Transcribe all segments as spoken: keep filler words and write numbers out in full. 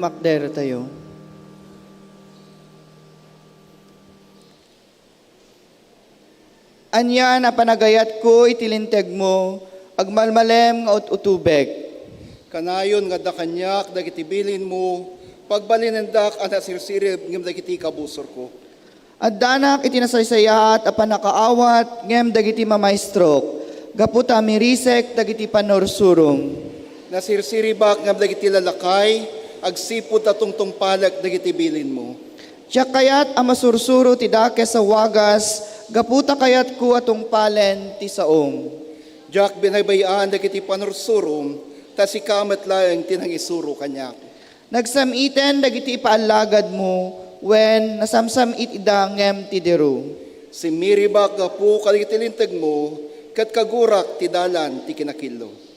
Tumakder tayo. Anian a panagayatko iti lintegmo, agmalmalem nga ut-utubek. Kanayon nga adda kaniak dagiti bilinmo, pagbalinendak a nasirsirib ngem dagiti kabusorko. Addanak iti nasaysayaat a pannakaawat ngem dagiti mamaistrok, gapu ta mirisek dagiti pannursurom. Nasirsiribak ngem dagiti lalakay, agsipud ta tungtungpalek dagiti bilinmo. Diak kayat a masursuro ti dakes a wagas, gapu ta kayatko a tungpalen ti saom. Diak binaybay-an dagiti pannursurom, ta sika met laeng ti nangisuro kaniak. Nagsam-iten dagiti ipaallagadmo, wen nasamsam-it ida ngem ti diru. Simmiribak gapu kadagiti lintegmo, ket kagurak ti dalan ti kinakillo.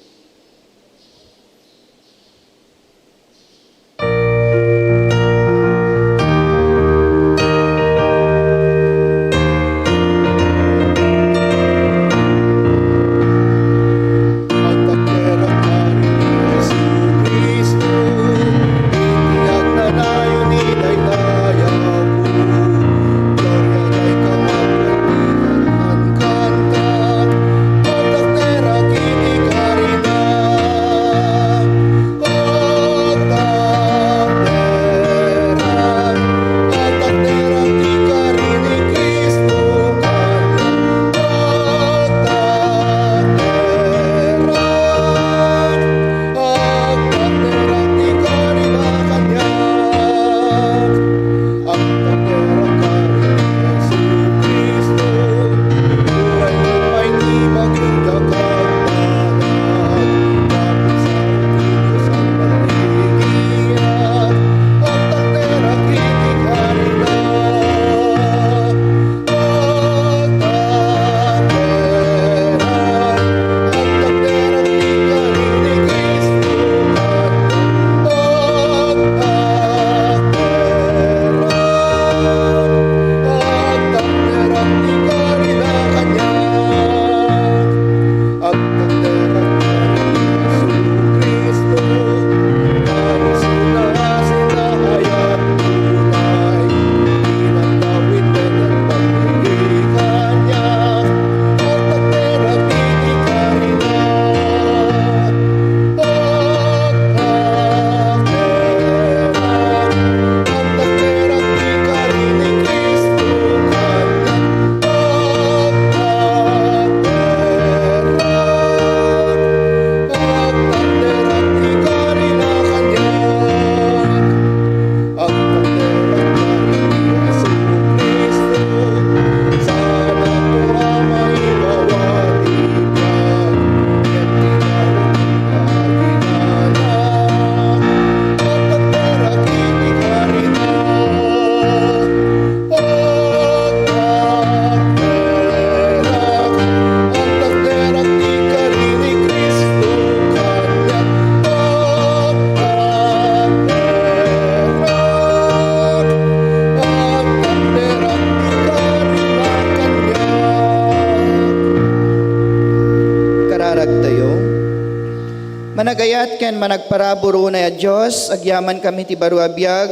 Gayat ken managparabur unay a Dios, agyamankami ti baro a biag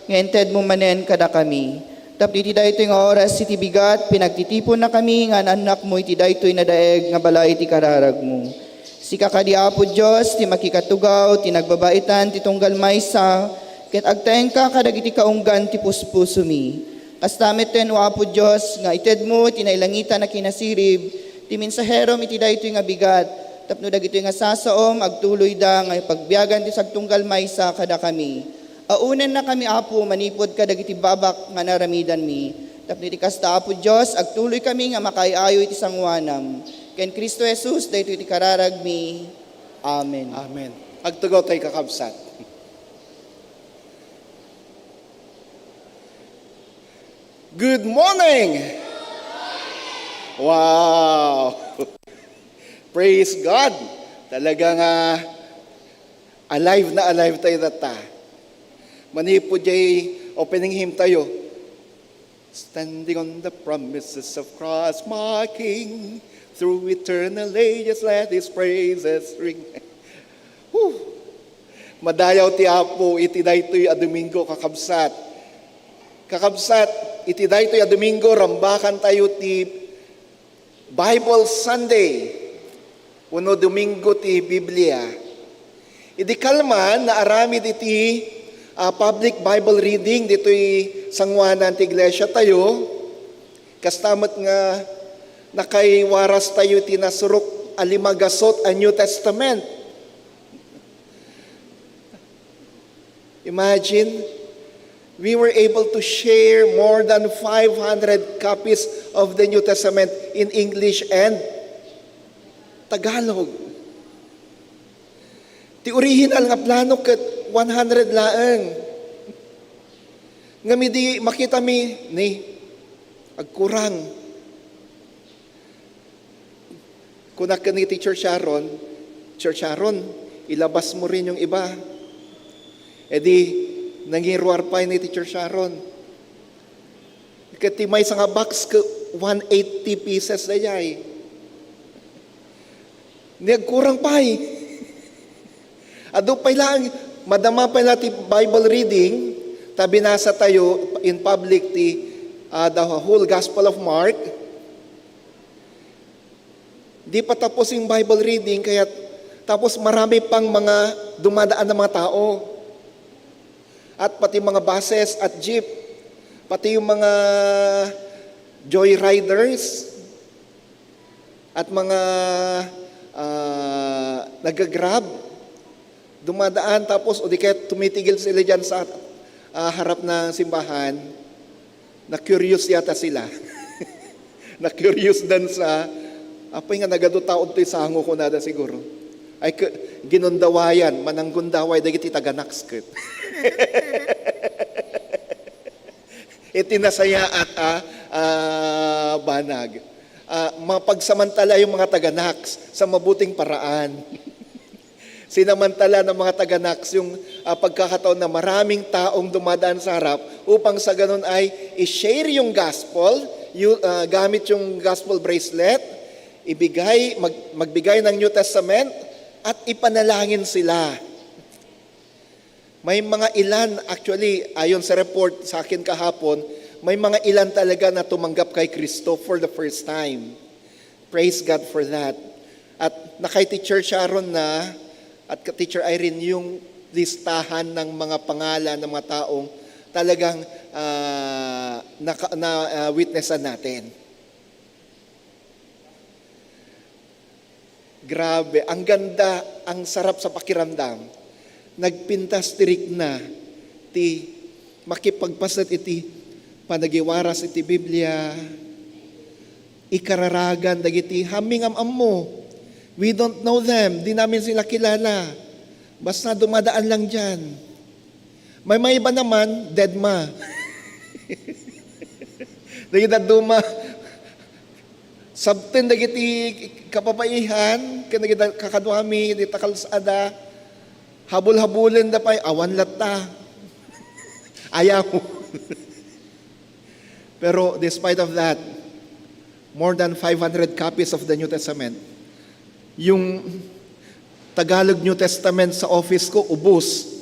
nga intedmo manen kadakami. Tapno iti daytoy nga oras iti bigat, pinagtitiponnakami nga an-annakmo iti daytoy nadaeg nga balay ti kararagmo. Sika kadi, Apo Dios, ti makikatugaw, ti nagbabaitan ti tunggal maysa, ket agtaengka kadagiti kaunggan ti puspusomi. Kasta metten, O Apo Dios, nga itedmo iti nailangitan a kinasirib ti mensaherom iti daytoy nga bigat, tapno dagitoy nga sasaom agtuloyda nga pagbiagan ti sagtunggal maysa kadakami. Aunennakami, Apo, manipud kadagiti babak nga naramidanmi. Tapno iti kasta, Apo Dios, agtuloykami nga makaay-ayo iti sangoanam. Ken Cristo Jesus, daytoy ti kararagmi. Amen. Amen. Agtugaw tayo, kakabsat. Good morning! Wow! Praise God! Talaga nga alive na alive tayo data. Manipud jay opening hymn tayo. Standing on the promises of Christ, my King, through eternal ages, let His praises ring. Whew! Madayaw ti Apo iti daytoy a Domingo, kakabsat. Kakabsat, iti daytoy a Domingo, rambakan tayo ti Bible Sunday, wenno Domingo ti Biblia. Idi kalman, naaramid iti, ah, public Bible reading ditoy sangoanan ti iglesia tayo. Kasta met nga nakaiwaras tayo iti nasurok a lima gasut a New Testament. Imagine, we were able to share more than five hundred copies of the New Testament in English and Tagalog. Ti original nga plano ket one hundred laeng. Ngem idi makitami, ni, agkurang. Kunak ken ni Teacher Sharon, "Teacher Sharon, ilabas mo rin yung iba." E di, nangiruar pay ni Teacher Sharon. Ket ti maysa nga box ket one eighty pieces dayay. Ni agkurang pay. Adu pay laeng, madama pay la ti Bible reading, ta binasa tayo in public ti, ah, the whole Gospel of Mark. Di pa tapos yung Bible reading, kaya tapos marami pang mga dumadaan na mga tao. At pati mga buses at jeep, pati yung mga joyriders at mga, ah, nag-Grab, dumadaan tapos o di kaya tumitigil sila dyan sa, ah, harap ng simbahan. Na-curious yata sila. Na-curious dan sa, "Apay nga nagadu taon to'y sango," kunada siguro. Ay, k-, ginundawayan, mananggundaway dagiti taga-Nax ket. Iti nasayaat a, a banag. Ah, mapagsamantala yung mga taga-Nax sa mabuting paraan. Sinamantala ng mga taga-Nax yung, ah, pagkakataon na maraming taong dumadaan sa harap upang sa ganun ay i-share yung gospel, yu-, ah, gamit yung gospel bracelet, ibigay, mag-, magbigay ng New Testament at ipanalangin sila. May mga ilan, actually, ayon sa report sa akin kahapon, may mga ilan talaga na tumanggap kay Kristo for the first time. Praise God for that. At nakay Teacher Sharon na, at ka Teacher Irene, yung listahan ng mga pangalan ng mga taong talagang, ah, naka-, na, ah, witnessan natin. Grabe, ang ganda, ang sarap sa pakiramdam. Nagpintas ti rikna ti makipagpaset iti panagiwaras iti Biblia, ikararagan dagiti hamming am-ammo. We don't know them. Di namin sila kilala. Basta dumadaan lang dyan. May, may iba naman, dead ma. Dagiti dadduma, sabten dagiti kababaihan, ken dagiti kakaduami, dita kalsada, habul-habulen da pay, awan latta. Ayaw. Pero despite of that, more than five hundred copies of the New Testament, yung Tagalog New Testament sa office ko, ubos.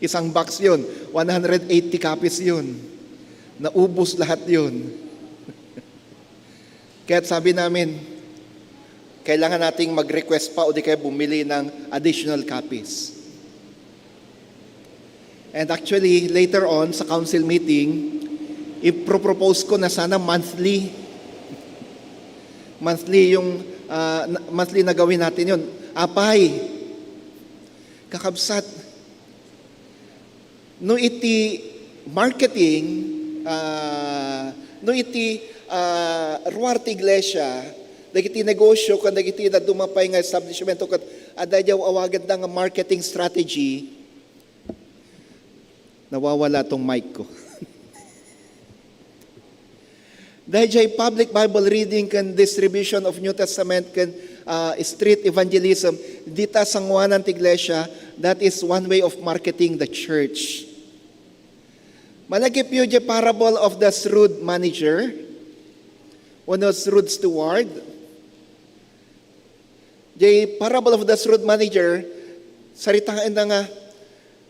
Isang box yun. One hundred eighty copies yun. Naubos lahat yun. Kaya sabi namin, kailangan nating mag-request pa o di kaya bumili ng additional copies. And actually, later on, sa council meeting, ipropropose ko na sana monthly. Monthly yung, ah, na- monthly na gawin natin yun. Apay, kakabsat, no iti marketing, ah, no iti, ah, ruar ti iglesia, dagiti negosyo, ken dagiti dadduma pay nga establishmento, ket adda diay awagenda nga marketing strategy, nawawala tong mic ko. Daydiay public Bible reading ken distribution of New Testament ken, ah, street evangelism, dita sanguanan ti iglesia, that is one way of marketing the church. Malagipyo diay parable of the shrewd manager, wenno shrewd steward. Diay parable of the shrewd manager, saritaenna nga,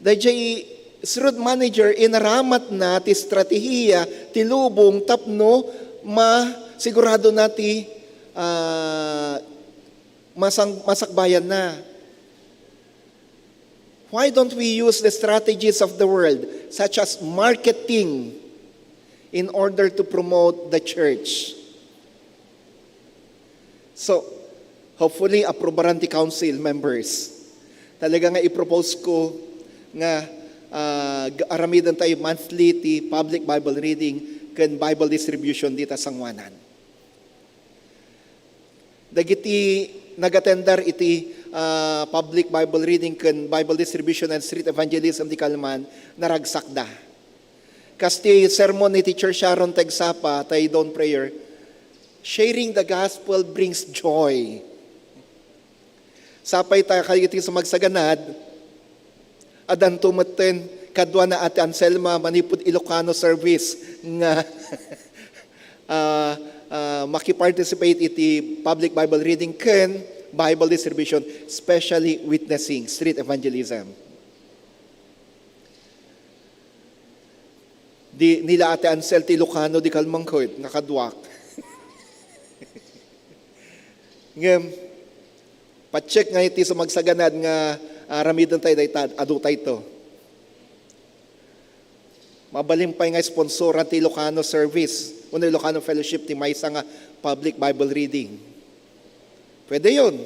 daydiay shrewd manager, inaramatna ti estratehiya ti lubong tapno masigurado na ti, ah, masang-, masakbayan na. Why don't we use the strategies of the world, such as marketing, in order to promote the church? So, hopefully, aprobaran ti council members. Talaga nga i-propose ko nga, ah, g-, aramiden tayo monthly ti public Bible reading ken Bible distribution dita sanguanan. Dagiti nag-attendar iti, ah, public Bible reading ken Bible distribution and street evangelism di Calman, naragsakda. Kas ti sermon ni Teacher Sharon Tegsapa, tay dawn prayer, "Sharing the gospel brings joy." Sapay ta kadagiti sumagsaganad, addanto metten kaduana Ate Anselma manipud Ilocano service nga, ah, ah, makiparticipate iti public Bible reading ken Bible distribution, especially witnessing, street evangelism. Di nila Ate Ansel ti Ilocano di Calmangkod nga kaduak. Ngem, pa-check nga iti sumagsaganad nga aramiden tayo dayta, adu tayo to. Mabalin pay nga sponsoran ti Ilocano service, wenno Ilocano Fellowship ti maysa nga public Bible reading. Pwede yun.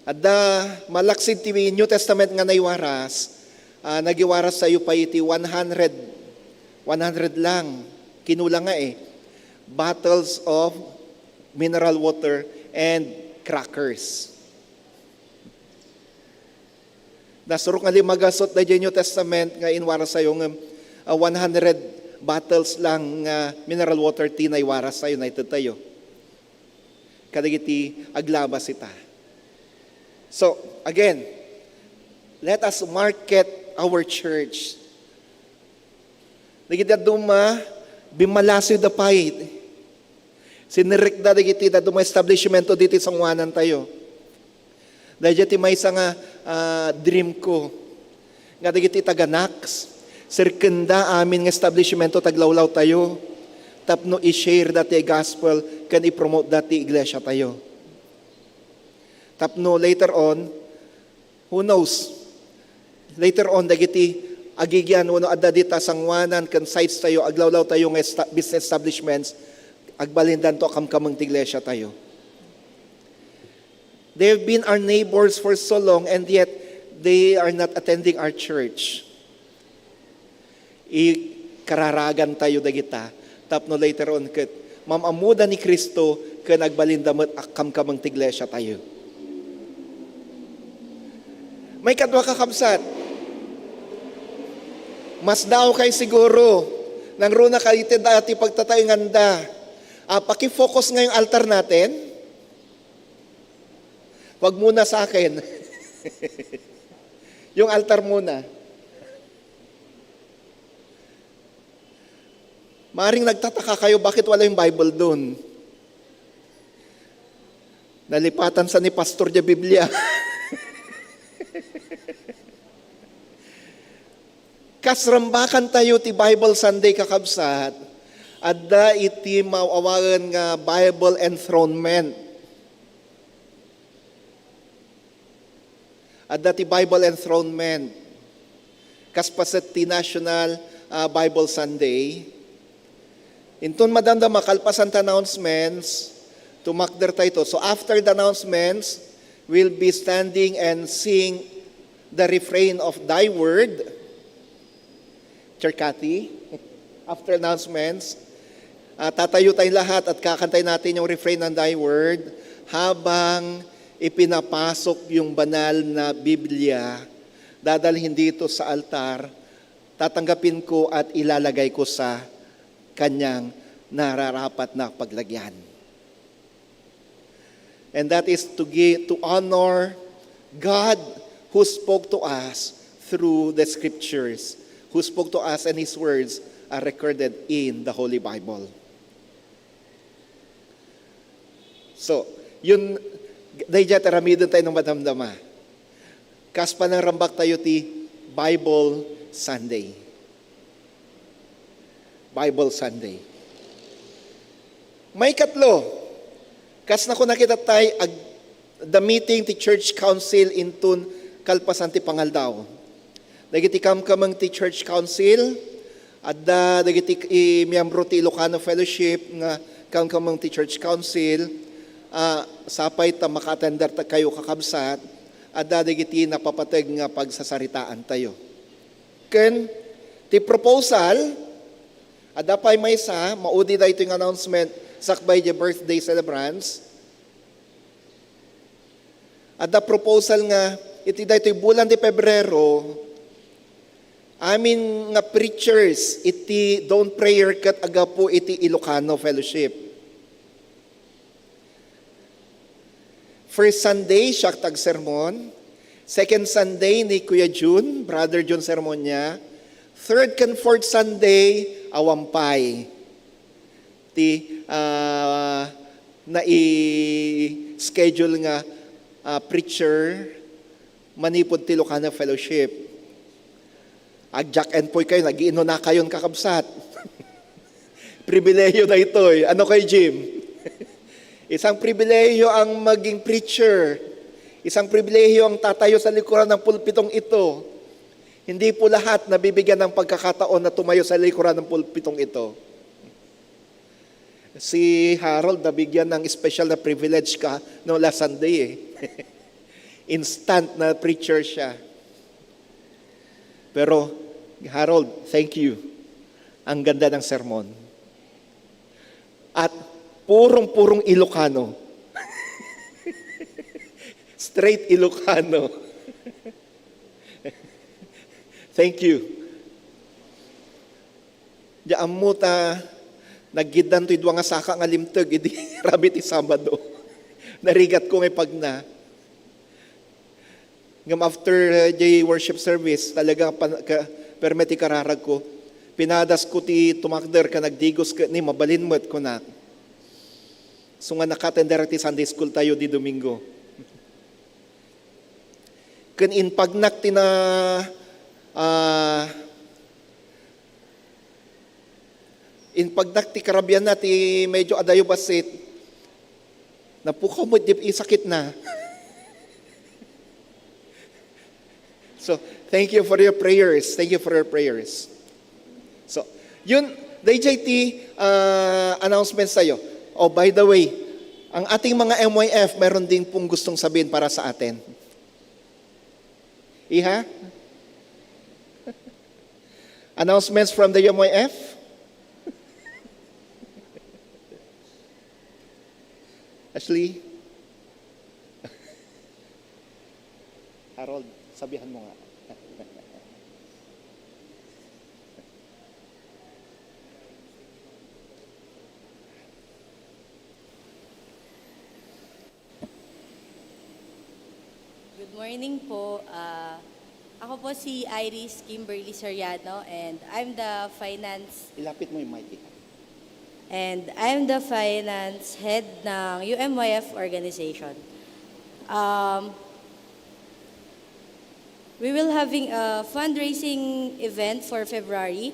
Adda malaksid ti New Testament nga naiwaras, ah, nagiwaras tayo pa iti one hundred, one hundred lang, kinula nga eh, bottles of mineral water and crackers. Nasurok nga limagasut daydiay New Testament nga inwaras tayo ngem, ah, one hundred bottles lang nga mineral water ti naiwaras tayo, naited tayo kadagiti aglabas ita. So, again, let us market our church. Dagiti dadduma, bimmalasoyda pay. Sinirrekda dagiti dadduma establishmento diti sanguanan tayo. Daydiay ti maysa nga, ah, dream ko nga dagiti taga-Nax, sirkenda amin nga establishmento taglawlaw tayo tapno i-share da ti gospel ken i-promote da ti iglesia tayo. Tapno later on, who knows? Later on, dagiti agigian wenno adda dita sanguanan ken sites tayo, aglawlaw tayo nga esta-, business establishments, agbalindanto a kamkameng ti iglesia tayo. They've been our neighbors for so long and yet they are not attending our church. Ikararagan tayo dagita tapno later on ket mam-ammoda ni Cristo ken agbalinda met a kamkameng ti iglesia tayo. Maikadua, kakabsat, masdaaw kay siguro, nangruna kay iti dati pagtataenganda. Ah, paki-focus nga yung altar natin. Wag muna sa akin. Yung altar muna. Maaring nagtataka kayo, bakit wala yung Bible doon? Nalipatan sa ni Pastor diay Biblia. Kas rambakantayo ti Bible Sunday, kakabsat, adda iti maaw-awaen nga Bible enthronement. Adda ti Bible enthronement. Kas paset ti National, ah, Bible Sunday. Inton madamdama, kalpasan ti announcements, tumakdertayto. So after the announcements, we'll be standing and sing the refrain of Thy Word. Teacher Cathy, after announcements, ah, tatayo tayong lahat at kakantay natin yung refrain ng Thy Word habang ipinapasok yung banal na Biblia, dadalhin dito sa altar, tatanggapin ko at ilalagay ko sa kanyang nararapat na paglagyan. And that is to give, to honor God who spoke to us through the scriptures, who spoke to us, and His words are recorded in the Holy Bible. So, yun, daydiay ti aramiden tayo ng madamdama. Kas panangrambaktayo ti Bible Sunday. Bible Sunday. Maikatlo, kas nakuna kitattay, ag-, the meeting ti Church Council inton kalpasan ti pangaldaw. Dagiti kamkameng ti Church Council, adda dagiti i-, miyembro ti Ilocano Fellowship nga kamkameng ti Church Council, ah, sapay ta maka-attender ta kayo, kakabsat, adda dagiti napapateg nga pagsasaritaan tayo. Ken ti proposal, adda pay maysa, maudi daytoy nga announcement sakbay di birthday celebrants. Adda proposal nga iti daytoy bulan ti Pebrero, amin nga preachers iti dawn prayer ket agapu iti Ilocano Fellowship. First Sunday, siak ti agsermon. Second Sunday ni Kuya Jun, Brother Jun sermon niya. Third ken fourth Sunday, awan pay ti, ah, nai-schedule nga, ah, preacher manipud ti Ilocano Fellowship. Ag-jack and poy kayo, nag-iinuna kayon, kakabsat. Pribilehiyo daytoy. Ano kay Jim? Isang pribilehiyo ang maging preacher. Isang pribilehiyo ang tatayo sa likuran ng pulpitong ito. Hindi po lahat nabibigyan ng pagkakataon na tumayo sa likuran ng pulpitong ito. Si Harold nabigyan ng special na privilege ka no last Sunday eh. Instant na preacher siya. Pero, Harold, thank you. Ang ganda ng sermon. At purong-purong Ilocano. Straight Ilocano. Thank you. Di ammo ta, naggiddan toy dua nga saka nga limteg idi rabii ti Sabado. Narigat ko nga ipagna. Ngem after, uh, di worship service, talaga pan-, ka-, permi ti kararag ko. Pinadas ko ti tumakder ken nagdigos ket ni mabalin met kunak. So nga naka-attender ti Sunday school tayo di Domingo. Ken impagnak ti na, ah, impagnak ti karabianna ti medyo adayo bassit. Napukaw met di sakitna. So, thank you for your prayers. Thank you for your prayers. So, yun, daydiay ti, ah, announcements tayo. Oh, by the way, ang ating mga M Y F, meron din pong gustong sabihin para sa atin. Iha? Announcements from the M Y F? Ashley? Harold, sabihan mo nga. Good morning po. Ah, ako po si Iris Kimberly Soriano and I'm the finance Ilapit mo yung mic, ika. And I'm the finance head ng U M Y F organization. Um, we will having a fundraising event for February.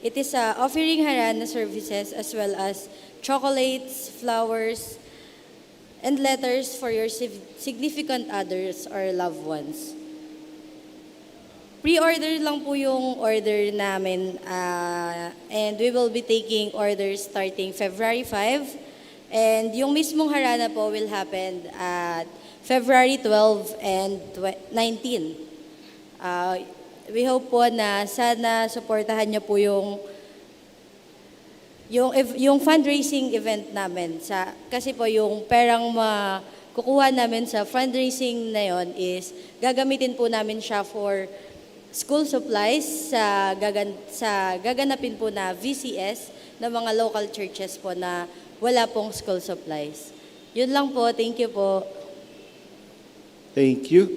It is uh, offering Harana services as well as chocolates, flowers, and letters for your sig- significant others or loved ones. Pre-order lang po yung order namin, ah, and we will be taking orders starting February five. And yung mismong Harana po will happen at February twelve and tw- nineteen. Ah, we hope po na sana suportahan niyo po yung yung ev- yung fundraising event namin sa kasi po yung perang makukuha namin sa fundraising na yon is gagamitin po namin siya for school supplies sa gagan sa gaganapin po na V C S ng mga local churches po na wala pong school supplies. Yun lang po. Thank you po. Thank you.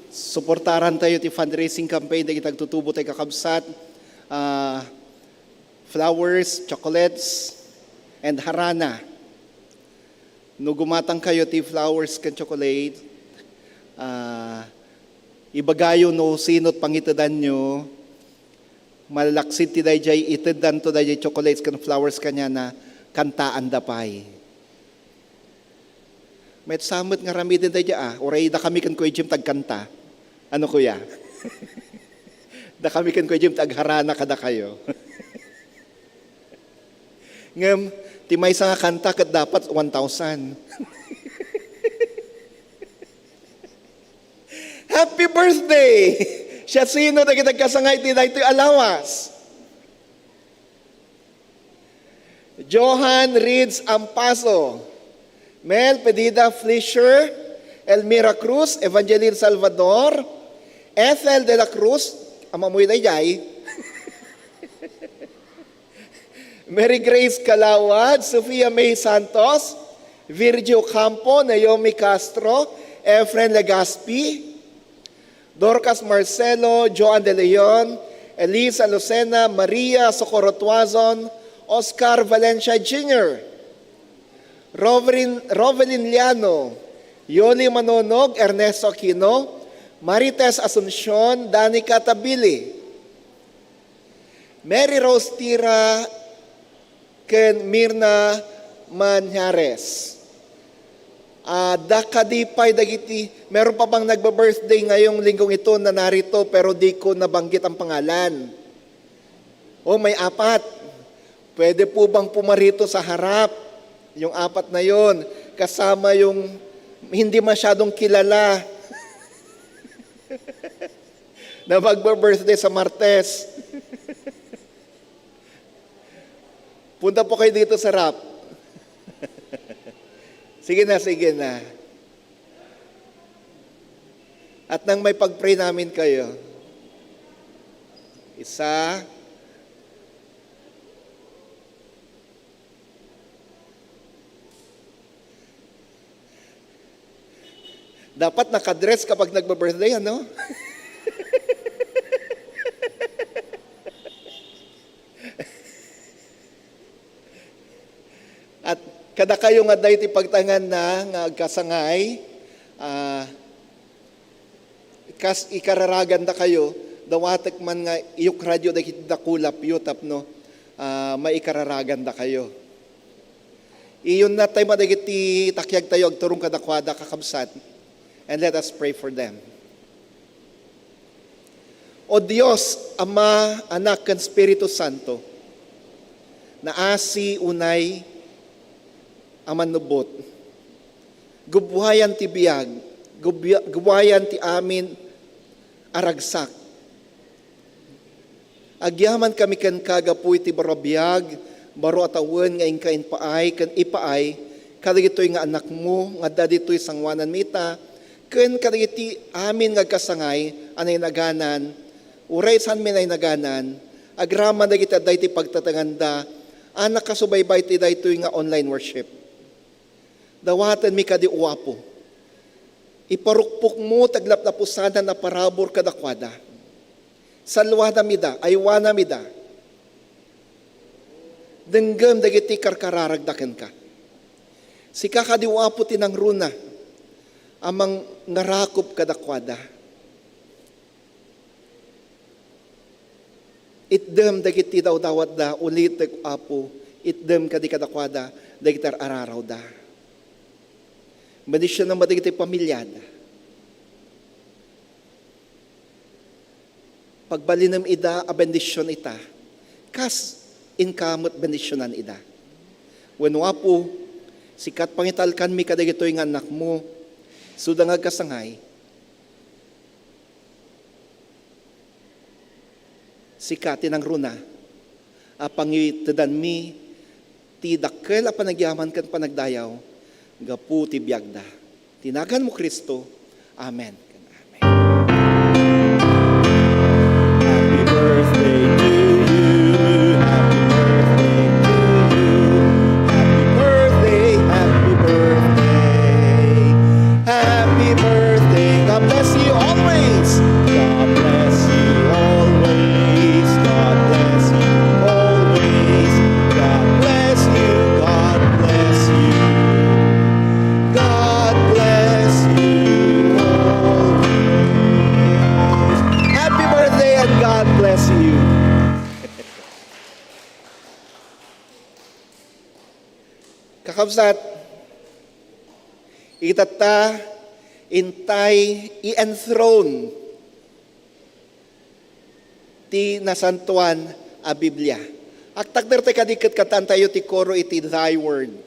Suportaran tayo ti fundraising campaign dagiti agtutubo tayo kakabsat. Ah, flowers, chocolates, and harana. No gumatang kayo ti flowers ken chocolate, ah, ibagayo no sino't pangitedanyo, malaksid ti dayjay iteddanto dayjay chocolates ken flowers kaniana, kantaanda pay. Met sa met nga aramiden dayjay a, uray dakami ken Kuya Jim ti agkanta. Ano, Kuya? Dakami ken Kuya Jim ti agharana kadakayo. Ngem, ti maysa nga kanta ket dapat one thousand. Happy birthday! Siasino dagiti agkasangay ti daytoy a lawas? Johan Reeds Ampaso, Mel Pedida Fleischer, Elmira Cruz, Evangeline Salvador, Ethel de la Cruz, amamoy dayjay, Mary Grace Calawad, Sofia May Santos, Virgio Campo, Naomi Castro, Efren Legaspi, Dorcas Marcelo, Joan De Leon, Elisa Lucena, Maria Socorro Tuazon, Oscar Valencia Junior, Rovelin, Rovelin Liano, Yoli Manonog, Ernesto Aquino, Marites Asuncion, Danica Tabili, Mary Rose Tira, ken Mirna Manjares. Ah, da kadi pay dagiti, meron pa bang nagbe-birthday ngayong linggong ito na narito pero di ko nabanggit ang pangalan? Oh, may apat. Pwede po bang pumarito sa harap? Yung apat na yon, kasama yung hindi masyadong kilala na magbe-birthday sa Martes. Punta po kayo dito sa harap. Sige na, sige na. At nang may pag-pray namin kayo, isa, dapat nakadress kapag nagbe-birthday, ano? At kadakayo nga adda iti pagtangan na nga agkasangay, ah, kas ikararagandakayo, dawatek man nga iyukradyo dagiti dakulapyo tapno, ah, maikararagandakayo. Iyunnat tayo madagiti takiagtayo agturong kadakuada, kakabsat. And let us pray for them. O Dios, Ama, Anak, ken Espiritu Santo, naasi unay a mannubbot. Gubbuayan ti biag, gubya- gubbuayan ti amin a ragsak. Agyamankami kenka gapu iti baro a biag, baro a tawen nga inka impaay ken ipaay kadagitoy nga anakmo nga adda ditoy sangoananmi ita, ken kadagiti amin nga agkasangay a nainaganan, uray saanmi nainaganan, agraman dagiti adda iti pagtatanganda a nakasubaybay ti daytoy nga online worship. Dawatenmi kadi, O Apo, iparukpokmo ti aglaplapusanan a parabur kadakuada. Salluanam ida, aywanam ida. Denggem dagiti karkararagda kenka. Sika kadi, O Apo, ti nangruna a mangngarakup kadakuada. Itdem dagiti dawdawatda, ulitek, O Apo, itdem kadi kadakuada dagiti ar-ararawda. Bendisionam dagiti pamiliada. Pagbalinem ida a bendision ita, kas inka met bendisionan ida. Wenno, Apo, sika ti pangitalkanmi kadagitoy nga annakmo, isuda nga agkasangay, sika ti nangruna a pangitedanmi ti dakkel a panagyaman ken panagdayaw gapu ti biagda. Ti naganmo, Cristo. Amen. Amen. Happy birthday to you. Happy birthday to you. Happy birthday, happy birthday. Happy birthday. God bless you always. God bless you always. God bless you always. God bless you. God bless you. God bless you always. Happy birthday and God bless you. Kakabsat, itatta, intay i-enthrone ti Nasantoan a Biblia. Agtakder tayo kadi ket kantaentayo ti koro iti Thy Word.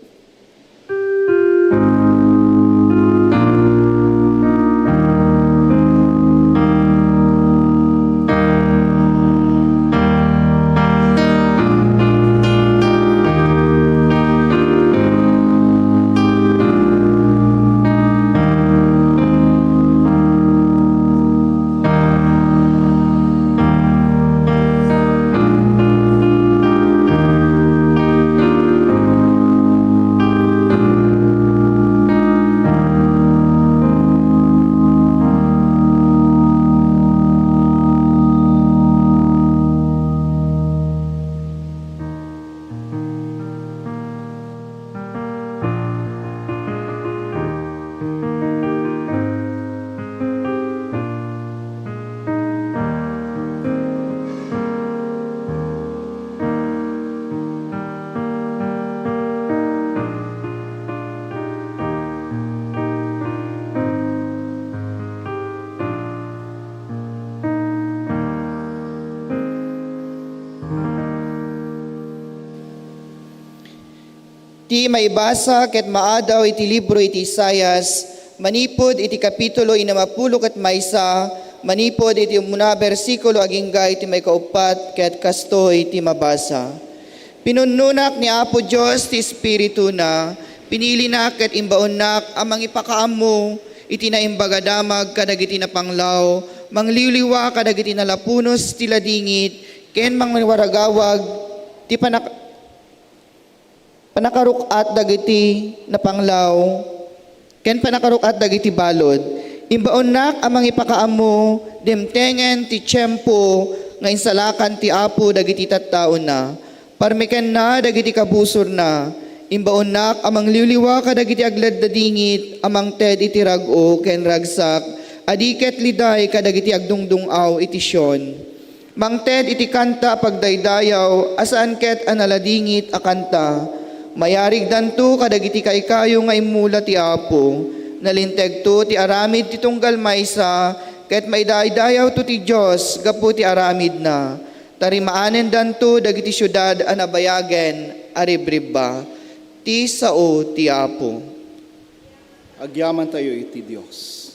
Ti maibasa ket maadaw iti libro iti Isaias, manipud iti kapitulo innem a pulo ket maysa, manipud iti umuna bersikulo agingga iti maikauppat, ket kastoy ti mabasa. Pinunnonak ni Apo Dios ti Espirituna, pinilinak ket imbaonnak a mangipakaammo iti Naimbag a Damag kadagiti napanglaw, mangliwliwa kadagiti nalapunos ti ladingit, ken mangwaragawag ti panak-, panakaruk-at dagiti napanglaw, ken panakaruk-at dagiti balud. Imbaonnak a mangipakaammo, dimtengen ti tiempo nga insalakan ti Apo dagiti tattaona, parmekenna dagiti kabusorna. Imbaonnak a mangliwliwa kadagiti agladladingit a mangted iti rag-o ken ragsak, a di ket liday kadagiti agdungdung-aw iti Sion. Mangted iti kanta a pagdaydayaw a saan ket a naladingit a kanta. Mayarigdanto kadagiti kaykayo nga immula ti Apo. Nalintegto ti aramid ti tunggal maysa, ket maidaydayawto ti Dios gapu ti aramidna. Tarimaanendanto dagiti siudad a nabayagen a ribribba. Ti sao ti Apo. Agyamantayo iti Dios.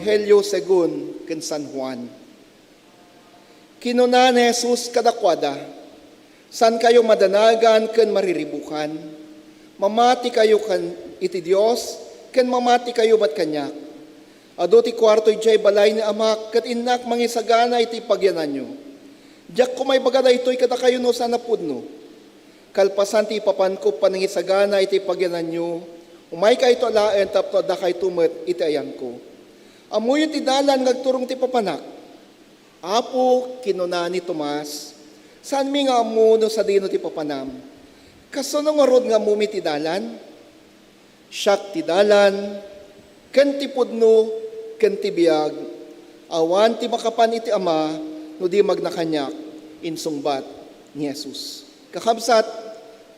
Ebanghelio segun ken San Juan. Kinuna ni Jesus kadakuada, "Saankayo madanagan ken mariribukan. Mamatikayo kan iti Dios ken mamatikayo met kaniak. Adu ti kuarto idiay balay ni Amak ket innak mangisagana iti pagyananyo. Diak koma ibaga daytoy kadakayo no saan a pudno. Kalpasan ti ipapanko panangisagana iti pagyananyo, umaykayto alaen tapno addakayto met iti ayanko. Ammoyo ti dalan nga agturong ti papanak." "Apo," kinuna ni Tomas, "saanmi nga ammo no sadino ti papanam. Kasano ngarud nga ammomi ti dalan?" "Siak ti dalan, ken ti pudno, ken ti biag. Awan ti makapan iti Ama no di magna kaniak," insungbat ni Jesus. Kakabsat,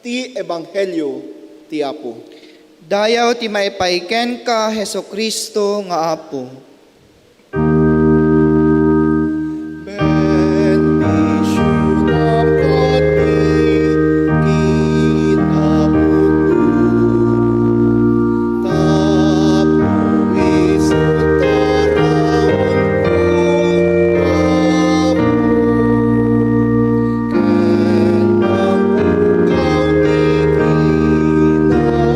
ti Ebanghelio ti Apo. Dayaw ti maipay kenka, Jesu-Cristo nga Apo. Bendisyonam ti kinapudno, tapno isu ti raonko, Apo, ken mangpukaw ti kinadakes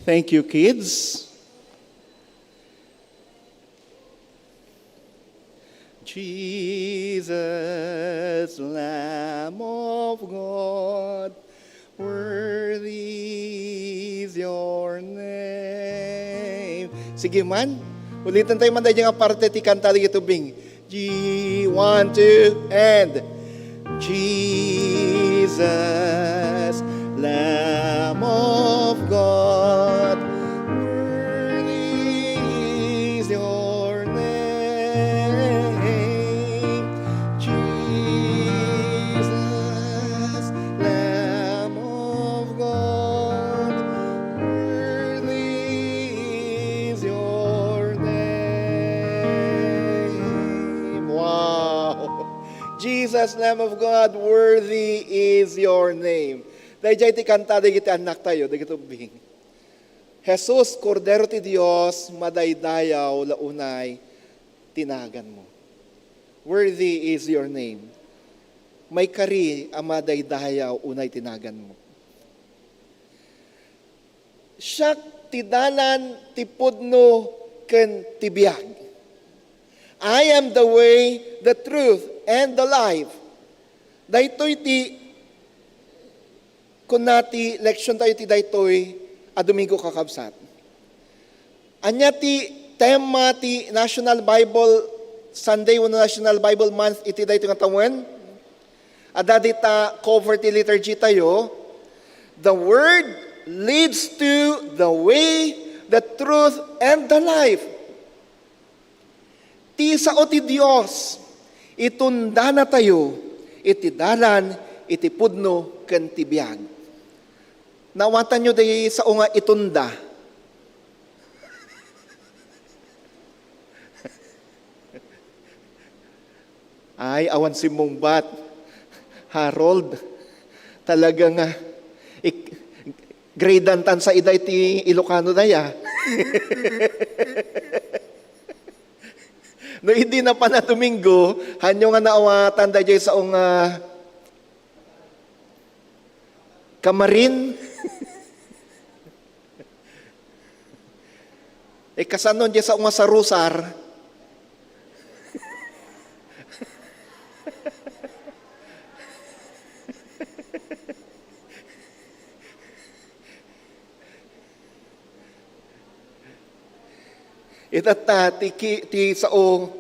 Thank you, kids. Jesus, Lamb of God, worthy is your name. Sige man, ulitan tayo man daydi nga parte ti kanta dagiti ubbing. G, one, two, and Jesus, Lamb of God, worthy is your name. Jesus, Lamb of God, worthy is your name. Wow! Jesus, Lamb of God, worthy is your name. Daydiay ti kanta dagiti annaktayo, dagiti ubbing. Jesus, Kordero ti Dios, madaydayaw la unay ti naganmo. Worthy is your name. Maikari a madaydayaw unay ti naganmo. Siak ti dalan, ti pudno, ken ti biag. I am the way, the truth, and the life. Daytoy ti kuna ti leksion tayo ti daytoy a Domingo, kakabsat. Ania ti tema ti National Bible Sunday wenno National Bible Month iti daytoy nga tawen? Adda dita cover ti liturgy tayo, "The Word leads to the way, the truth, and the life." Ti sao ti Dios, itunda natayo iti dalan, iti pudno, ken ti biag. Naawatanyo ti sao nga itunda? Ay, awan simmungbat. Harold, talaga nga, ik-, gradean tan sa ida iti Ilocano daya. No, idi napan a Domingo, hanyo nga naawatan daydiay sao nga kamarin. E, kasano diay sao nga sarusar? Itatta, ti ki-, ti sao,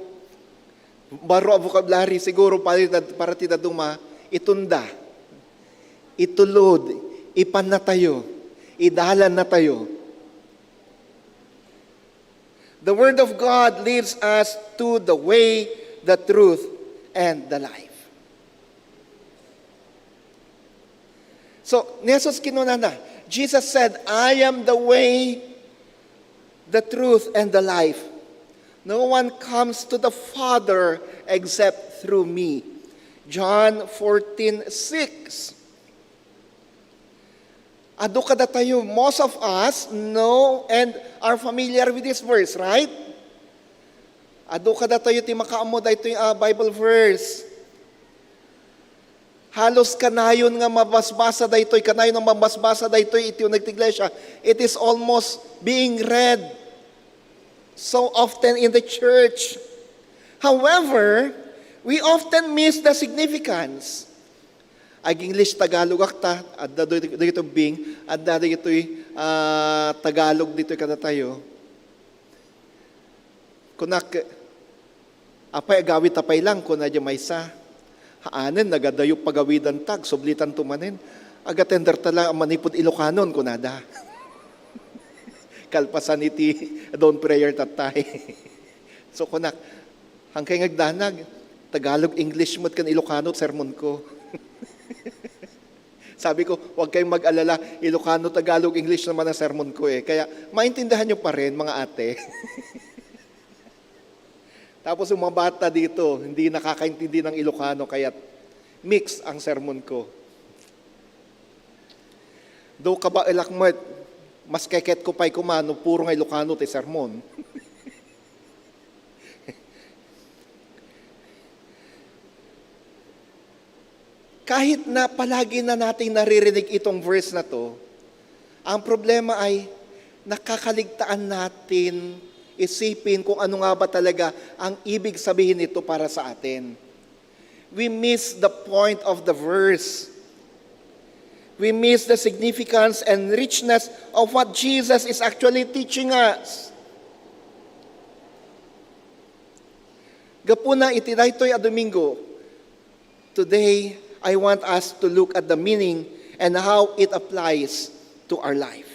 baro a vocabulary, siguro para ti dad-, para ti dadduma, itunda, itulod, ipannatayo, idalannatayo. The Word of God leads us to the way, the truth, and the life. So, ni Jesus kinunana, Jesus said, "I am the way, the truth, and the life. No one comes to the Father except through me." John fourteen six. Adu kadatayo, most of us know and are familiar with this verse, right? Adu kadatayo ti makaammo daytoy a Bible verse. Halos kanayon nga mabasbasa daytoy, kanayon nga mabasbasa daytoy iti uneg ti iglesia. It is almost being read so often in the church. However, we often miss the significance. Ag-English Tagalog ak ta, adda dagitoy, dagitoy ubbing, adda dagitoy, ah, Tagalog ditoy kadatayo. Kunak, "Apay, agawidta pay lang," kuna diay maysa. "Haanen, nagadayup pagawidanta, agsublitanto manen. Agatenderta la manipud Ilokanon," kunada. Kalpasan iti dawn prayer tattay. So, kunak, "Hankay nga agdanag, Tagalog, English met ken Ilokano sermonko." Sabi ko, "Huwag kayong mag-alala, Ilokano, Tagalog, English naman ang sermon ko eh. Kaya maintindihan niyo pa rin, mga ate." Tapos yung mga bata dito, hindi nakakaintindi ng Ilokano, kaya mix ang sermon ko. Do kabaelak met, mas keket ko pay kumano, puro nga Ilokano ti sermon. Kahit na palagi na nating naririnig itong verse na 'to, ang problema ay Nakakaligtaan natin isipin kung ano nga ba talaga ang ibig sabihin nito para sa atin. We miss the point of the verse. We miss the significance and richness of what Jesus is actually teaching us. Gapuna iti daytoy a Domingo, today, I want us to look at the meaning and how it applies to our life.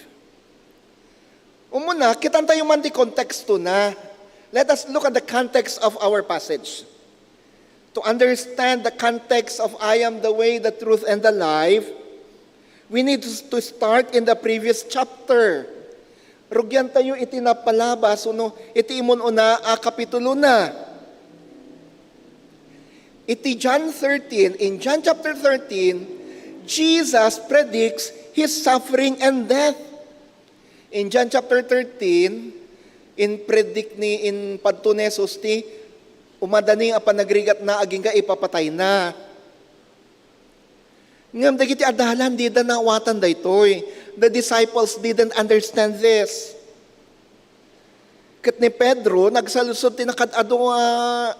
Umuna, kitantayo man ti konteksto na. Let us look at the context of our passage. To understand the context of "I am the way, the truth, and the life," we need to start in the previous chapter. Rugiantayo iti napalabas wenno iti imun-una a kapitulo na. Iti John thirteen, in John chapter thirteen, Jesus predicts his suffering and death. In John chapter thirteen, in-predict ni, in padto ni Jesus ti umadani a panagrigatna agingga ipapatayna. Ngem dagiti adalan, dida naawatan daytoy. The disciples didn't understand this. Ket ni Pedro, nagsaludsod ti nakad-adu a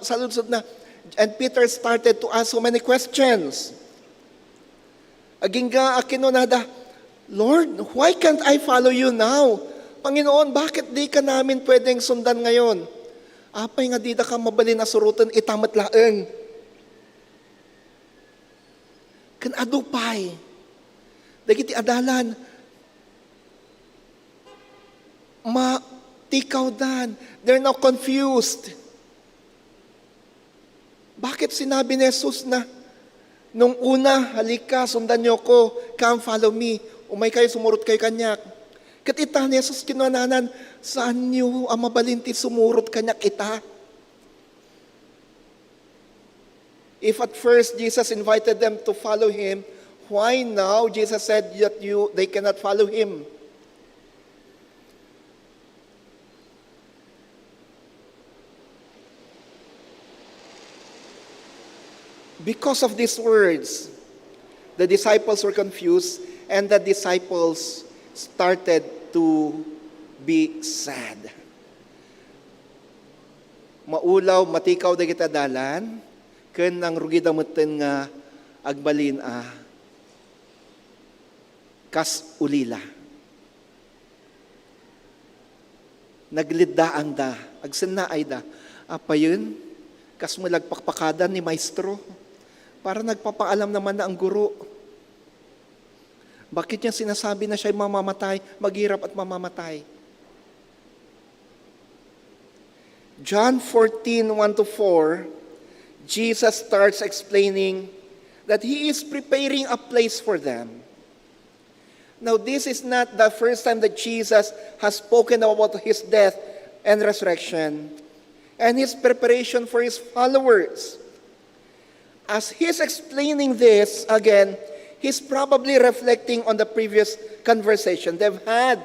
saludsodna. And Peter started to ask so many questions. Agingga a kinunada, "Lord, why can't I follow you now?" Panginoon, bakit di ka namin pwedeng sundan ngayon? Apay nga dida ka mabalin a suroten ita met laeng? Ken adu pay. Dagiti adalan, matikawdan. They're now confused. Bakit sinabi ni Jesus na, nung una, "Halika, sundan niyo ko, come, follow me. Umay kayo, sumurot kayo kaniak." Ket ita ni Jesus kinunana, "Saanyo a mabalin ti sumurot kaniak ita?" If at first Jesus invited them to follow him, why now Jesus said that you, they cannot follow him? Because of these words, the disciples were confused and the disciples started to be sad. Maulaw, matikaw dagiti adalan, ken nangrugida metten nga agbalin a kas ulila. Nagliddaangda, agsennaayda. Apayen, kas met la agpakpakadan ni Maestro. Para nagpapaalam naman na ang guro. Bakit niya sinasabi na siya'y mamamatay, maghirap at mamamatay? John fourteen, one to four, Jesus starts explaining that he is preparing a place for them. Now, this is not the first time that Jesus has spoken about his death and resurrection and his preparation for his followers. As he's explaining this, again, he's probably reflecting on the previous conversation they've had.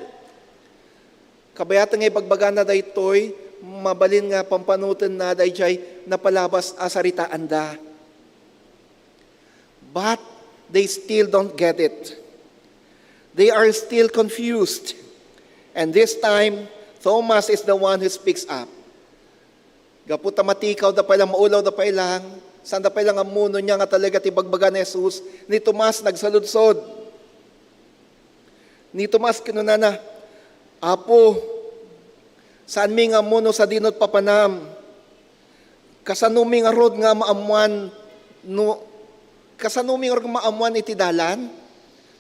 Kabayatan nga ibagbagana daytoy, mabalin nga pampanotenna daydiay napalabas a saritaanda. But they still don't get it. They are still confused. And this time, Thomas is the one who speaks up. Gapu ta matikawda pay lang, maulawda pay lang, saanda pay lang ammo no ania nga talaga ti ibagbaga ni Jesus, ni Tomas nagsaludsod. Ni Tomas kinunana, "Apo, saanmi nga ammo no sadino ti papanam. Kasanomi ngarud nga maammuan no, kasanomi ngarud nga maammuan iti dalan?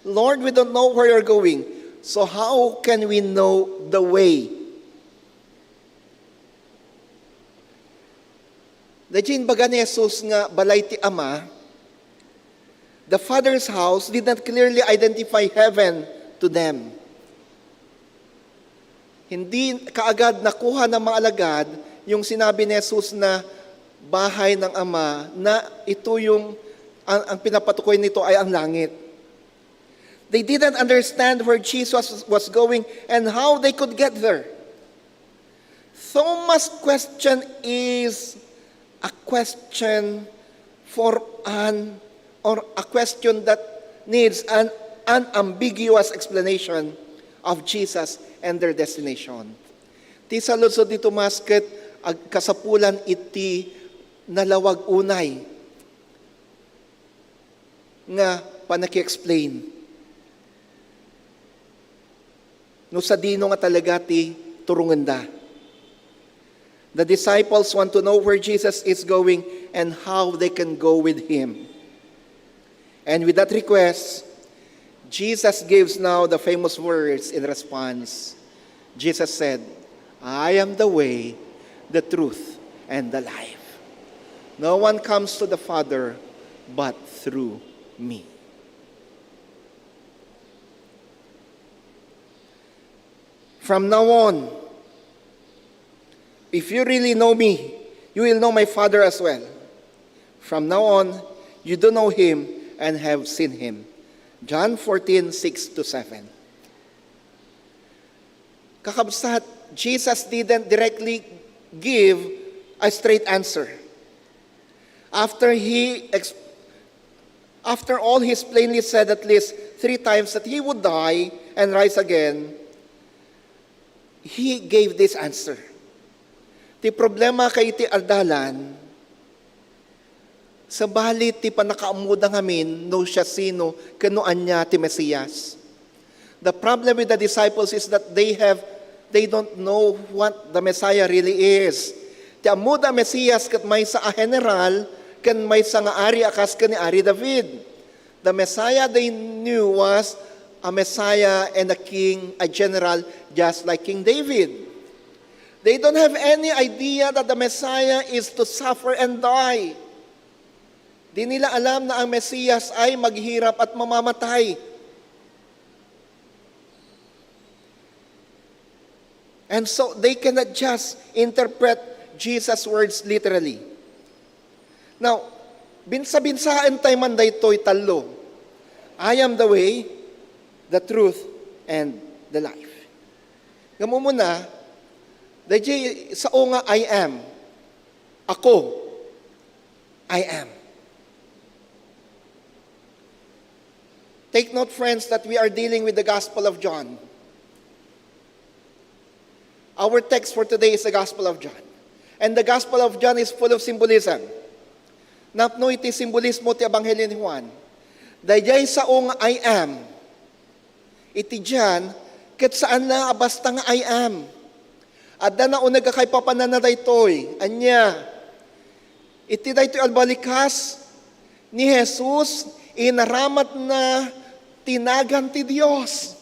Lord, we don't know where you're going. So how can we know the way?" Daydiay imbaga ni Jesus nga balay ti Ama, the Father's house did not clearly identify heaven to them. Hindi kaagad nakuha ng mga alagad yung sinabi ni Jesus na bahay ng Ama, na ito yung, ang, ang pinapatukoy nito ay ang langit. They didn't understand where Jesus was going and how they could get there. Thomas' question is a question for an, or a question that needs an unambiguous explanation. of Jesus and their destination. Ti saludsod ni Tomas ket agkasapulan iti nalawag unay nga panaki-explain no sadino nga talaga ti turongenda. The disciples want to know where Jesus is going and how they can go with him. And with that request, Jesus gives now the famous words in response. Jesus said, "I am the way, the truth, and the life. No one comes to the Father but through me." From now on, if you really know me, you will know my Father as well. From now on, you do know him and have seen him. John fourteen six to seven. Kakabsat, Jesus didn't directly give a straight answer. After he ex- after all, he plainly said at least three times that he would die and rise again, he gave this answer. Ti problema kay iti adalan, sabali ti pannakaammoda ngamin no siasino ken no ania ti Mesias. The problem with the disciples is that they have, they don't know what the Messiah really is. Ti ammoda a Mesias ket maysa a general ken maysa nga ari a kas ken ni Ari David. The Messiah they knew was a Messiah and a king, a general just like King David. They don't have any idea that the Messiah is to suffer and die. Di nila alam na ang Mesias ay maghirap at mamamatay. And so they cannot just interpret Jesus' words literally. Now, binsa-binsaen tayo man daytoy tallo. "I am the way, the truth, and the life." Ngem umuna, dayjay sao nga "I am." Ako, I am. Take note, friends, that we are dealing with the Gospel of John. Our text for today is the Gospel of John. And the Gospel of John is full of symbolism. Napno iti simbolismo ti Ebanghelio ni Juan. Dayjay sao nga "I am" iti John, ket saan la a basta nga "I am." Adda nauneg a kaipapananna daytoy. Ania? Iti daytoy a balikas ni Jesus, inaramatna ti nagan ti Dios.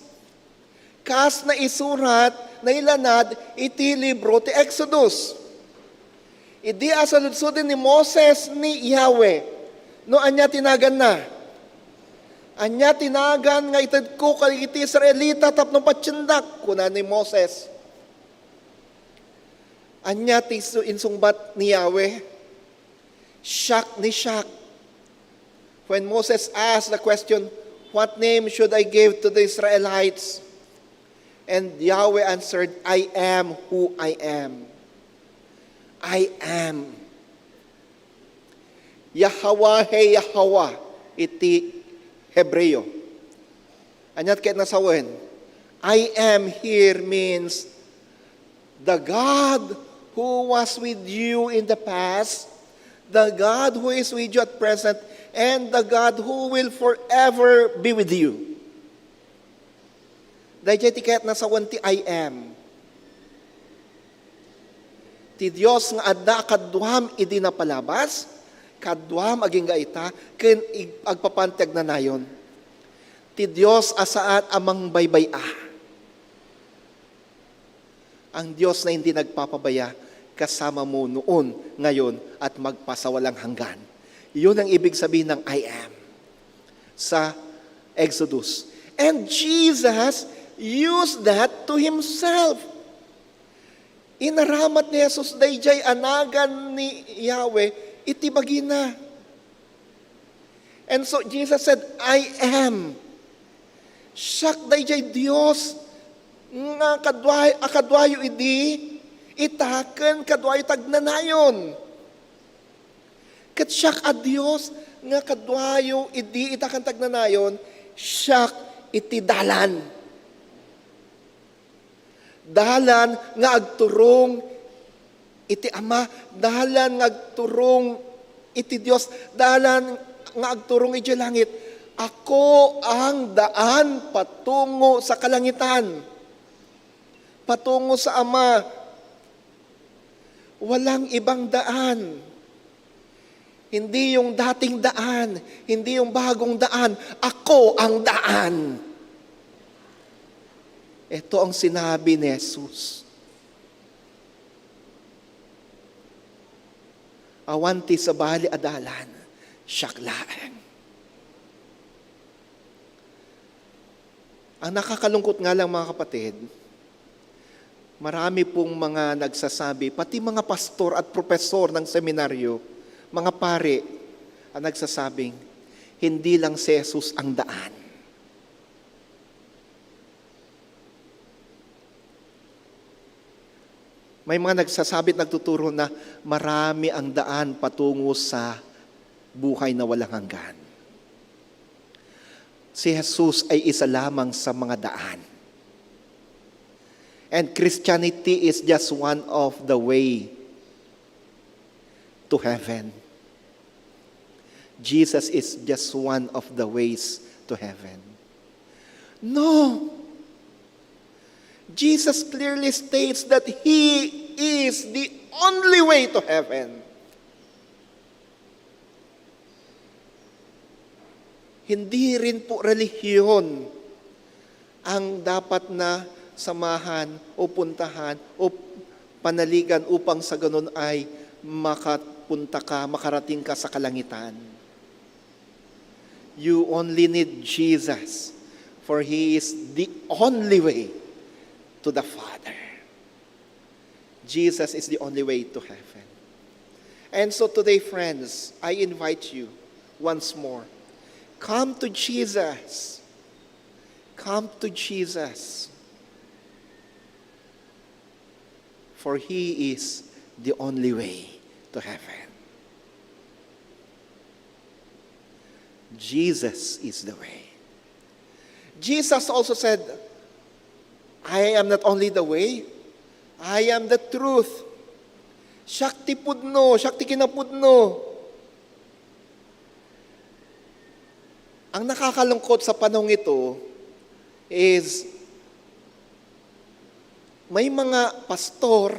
Kas naisurat, nailanad iti libro ti Exodus. Idi asaludsodin ni Moses ni Yahweh, no ania ti naganna. "Ania ti nagan nga itedko kadagiti Israelita tapno patiendak?" kuna ni Moses. Ania ti su-, insungbat ni Yahweh? Siak ni siak. When Moses asked the question, "What name should I give to the Israelites?" And Yahweh answered, "I am who I am." I am. Yahweh, Yahweh iti Hebreo. Ania ti ket nasawen? "I am" here means the God who was with you in the past, the God who is with you at present, and the God who will forever be with you. Dayjay ti ket nasawen ti "I am." Ti Dios nga adda a kaduam idi napalabas, kaduam agingga ita, ken ig-, agpapan ti agnanayon. Ti Dios a saan a mangbaybay-a. Ang Dios na hindi nagpapabaya, kasama mo noon, ngayon, at magpasawalang hanggan. Yun ang ibig sabihin ng "I am" sa Exodus. And Jesus used that to himself. Inaramat ni Jesus dayjay a nagan ni Yahweh iti bagina. And so Jesus said, "I am." Siak dayjay Dios nga kadua-, a kaduayo idi ita ken kaduayo ti agnanayon. Ket siak a Dios nga kaduayo idi ita ken ti agnanayon, siak iti dalan. Dalan nga agturong iti Ama, dalan nga agturong iti Dios, dalan nga agturong iti langit. Ako ang daan patungo sa kalangitan, patungo sa Ama. Walang ibang daan. Hindi yung dating daan, hindi yung bagong daan. Ako ang daan. Ito ang sinabi ni Jesus. Awan ti sabali a dalan, siak laeng. Ang nakakalungkot nga lang, mga kapatid, marami pong mga nagsasabi, pati mga pastor at profesor ng seminaryo, mga pare, ang nagsasabing, "Hindi lang si Jesus ang daan." May mga nagsasabi at nagtuturo na marami ang daan patungo sa buhay na walang hanggan. Si Jesus ay isa lamang sa mga daan. And Christianity is just one of the way to heaven. Jesus is just one of the ways to heaven. No. Jesus clearly states that He is the only way to heaven. Hindi rin po relihiyon ang dapat na samahan o puntahan o panaligan upang sa ganun ay makapunta ka, makarating ka sa kalangitan. You only need Jesus, for He is the only way to the Father. Jesus is the only way to heaven. And so today, friends, I invite you once more. Come to Jesus. Come to Jesus. For He is the only way to heaven. Jesus is the way. Jesus also said, "I am not only the way, I am the truth." Siak ti pudno, siak ti kinapudno. Ang nakakalungkot sa panahong ito is may mga pastor,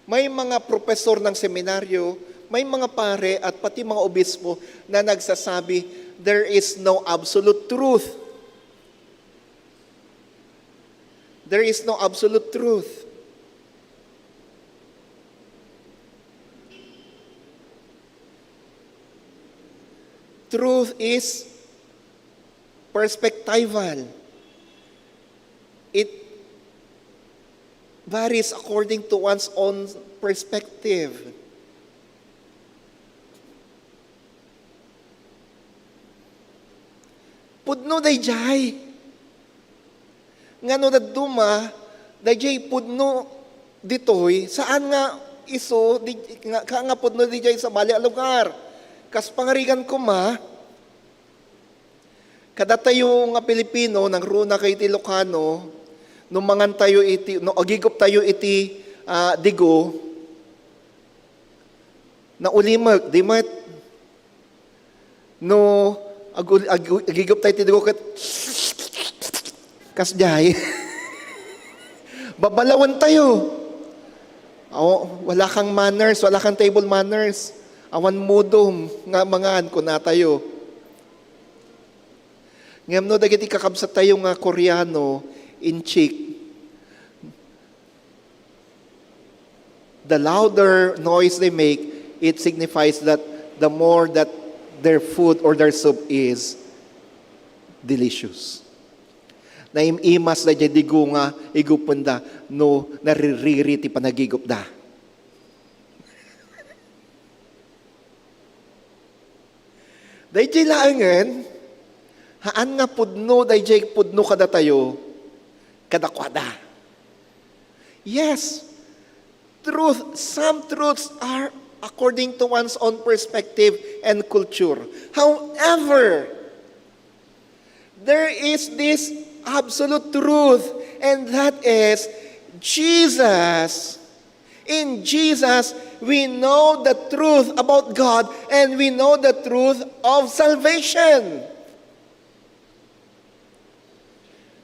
may mga profesor ng seminaryo, may mga pare at pati mga obispo na nagsasabi, "There is no absolute truth." There is no absolute truth. Truth is perspectival. It varies according to one's own perspective. Pudno daydiay. Nga no dadduma, daydiay pudno ditoy, saan nga isu, di, nga, ka-, nga pudno daydiay sabali a lugar. Kas pangarigan koma, kadatayo nga Pilipino, nangruna kayo iti Ilocano, no mangan tayo iti, no agigup tayo iti, ah, digo, naulimek, di met? No, agul-, agu-, agigup tayo ti dugo ket kasdiay. Babalawen tayo. Aw, wala kang manners, wala kang table manners. Awan modom nga mangan, kuna tayo. Ngem no dagiti kakabsat tayo nga Koreano, Inchik, the louder noise they make, it signifies that the more that their food or their soup is delicious. Naim-imas daydiay digo nga igupenda no naririri ti panagigupda. Daydiay laengen, haan nga pudno, daydiay pudno kadatayo, kadakuada. Yes, truth, some truths are according to one's own perspective and culture. However, there is this absolute truth, and that is Jesus. In Jesus, we know the truth about God and we know the truth of salvation.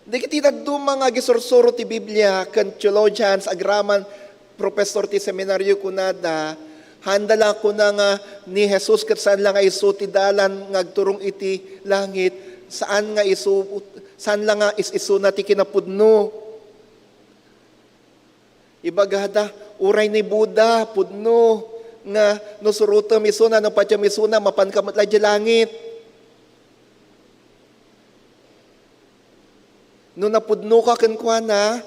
Dagiti dadduma nga agisursuro ti Biblia ken theologians, agraman, professor ti seminario, kunada, haanda la kuna nga ni Jesus ket saan la nga isu ti dalan nga agturong iti langit, saan nga isu, saan la nga is-isuna ti kinapudno. Ibagada, uray ni Buddha, pudno, nga no surotem isuna, no padiam isuna, mapanka met la idiay langit. No napudnoka kenkuana,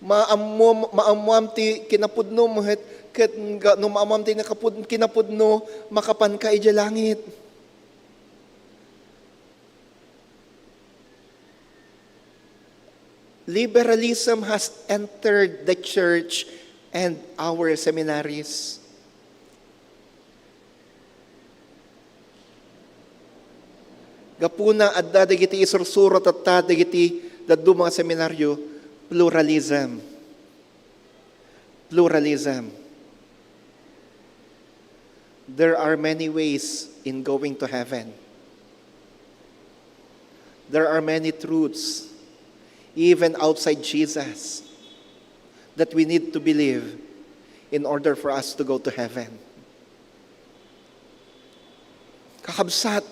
maammo-, maammoam ti kinapudno met, ket nga-, no maammoam ti nakapud-, kinapudno, makapanka idiay langit. Liberalism has entered the church and our seminaries. Gapuna, adda dagiti isursuro tatta dagiti dadduma nga seminario, pluralism. Pluralism. There are many ways in going to heaven. There are many truths, even outside Jesus, that we need to believe in order for us to go to heaven. Kakabsat,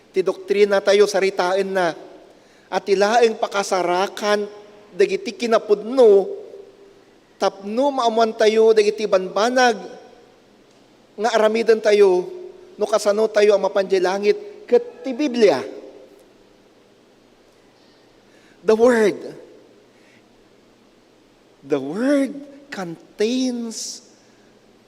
ti doktrina tayo saritaenna, a ti laeng pakasarakan dagiti kinapudno tapno maammoantayo dagiti banbanag nga aramidentayo no kasano tayo a mapan idiay langit ket ti Biblia. The Word. The Word contains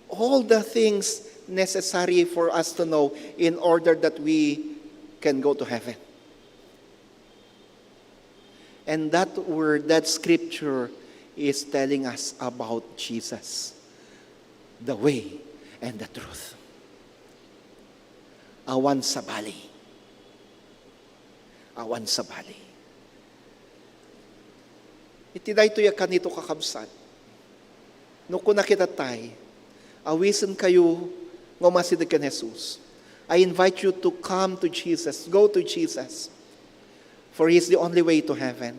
all the things necessary for us to know in order that we can go to heaven. And that word, that scripture is telling us about Jesus, the way and the truth. Awan sabali. Awan sabali. Iti daytoy a kanito, kakabsat, no kuna kitattay, awisenkayo nga umasideg ken Jesus. I invite you to come to Jesus. Go to Jesus. For He is the only way to heaven.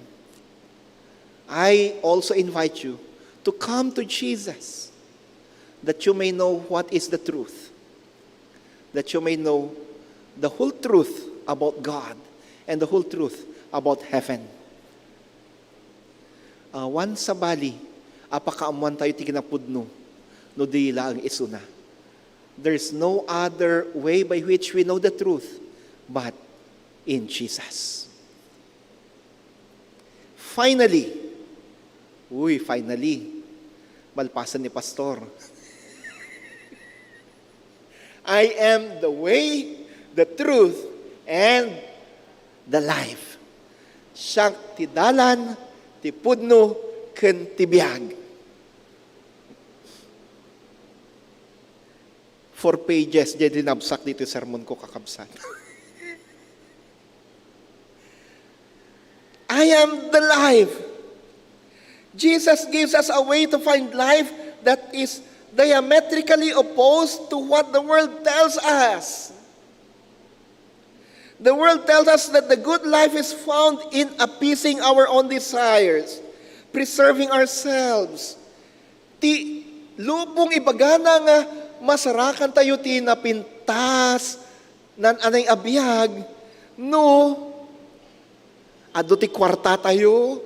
I also invite you to come to Jesus that you may know what is the truth, that you may know the whole truth about God and the whole truth about heaven. Awan sabali a pakaammoantayo ti kinapudno no di laeng isuna. There's no other way by which we know the truth but in Jesus. Finally, uy, finally, malpasen ni Pastor. I am the way, the truth, and the life. Siak ti dalan, ti pudno, ken ti biag. Four pages diay linabsak ditoy sermonko, kakabsat. I am the life. Jesus gives us a way to find life that is diametrically opposed to what the world tells us. The world tells us that the good life is found in appeasing our own desires, preserving ourselves. Ti lubong ibagana nga masarakantayo ti napintas, nan-anay a biag, no adu ti kuartatayo,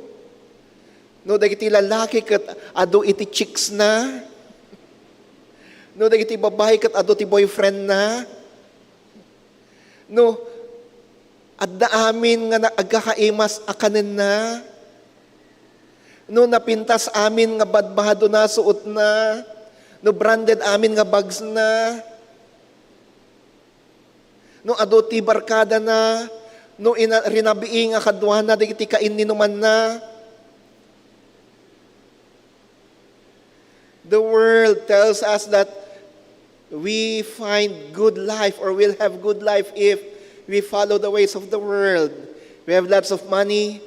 no dagiti lalaki ket adu iti chicks na, no dagiti babai ket adu ti boyfriend na, no adda amin nga na-, agkakaimas a kanenna, no napintas amin nga badbado na suotna, no branded amin nga bags na, no adu ti barkada na, no ina-, rinabii nga kaduana dagiti kainninuman na. The world tells us that we find good life or we'll have good life if we follow the ways of the world. We have lots of money,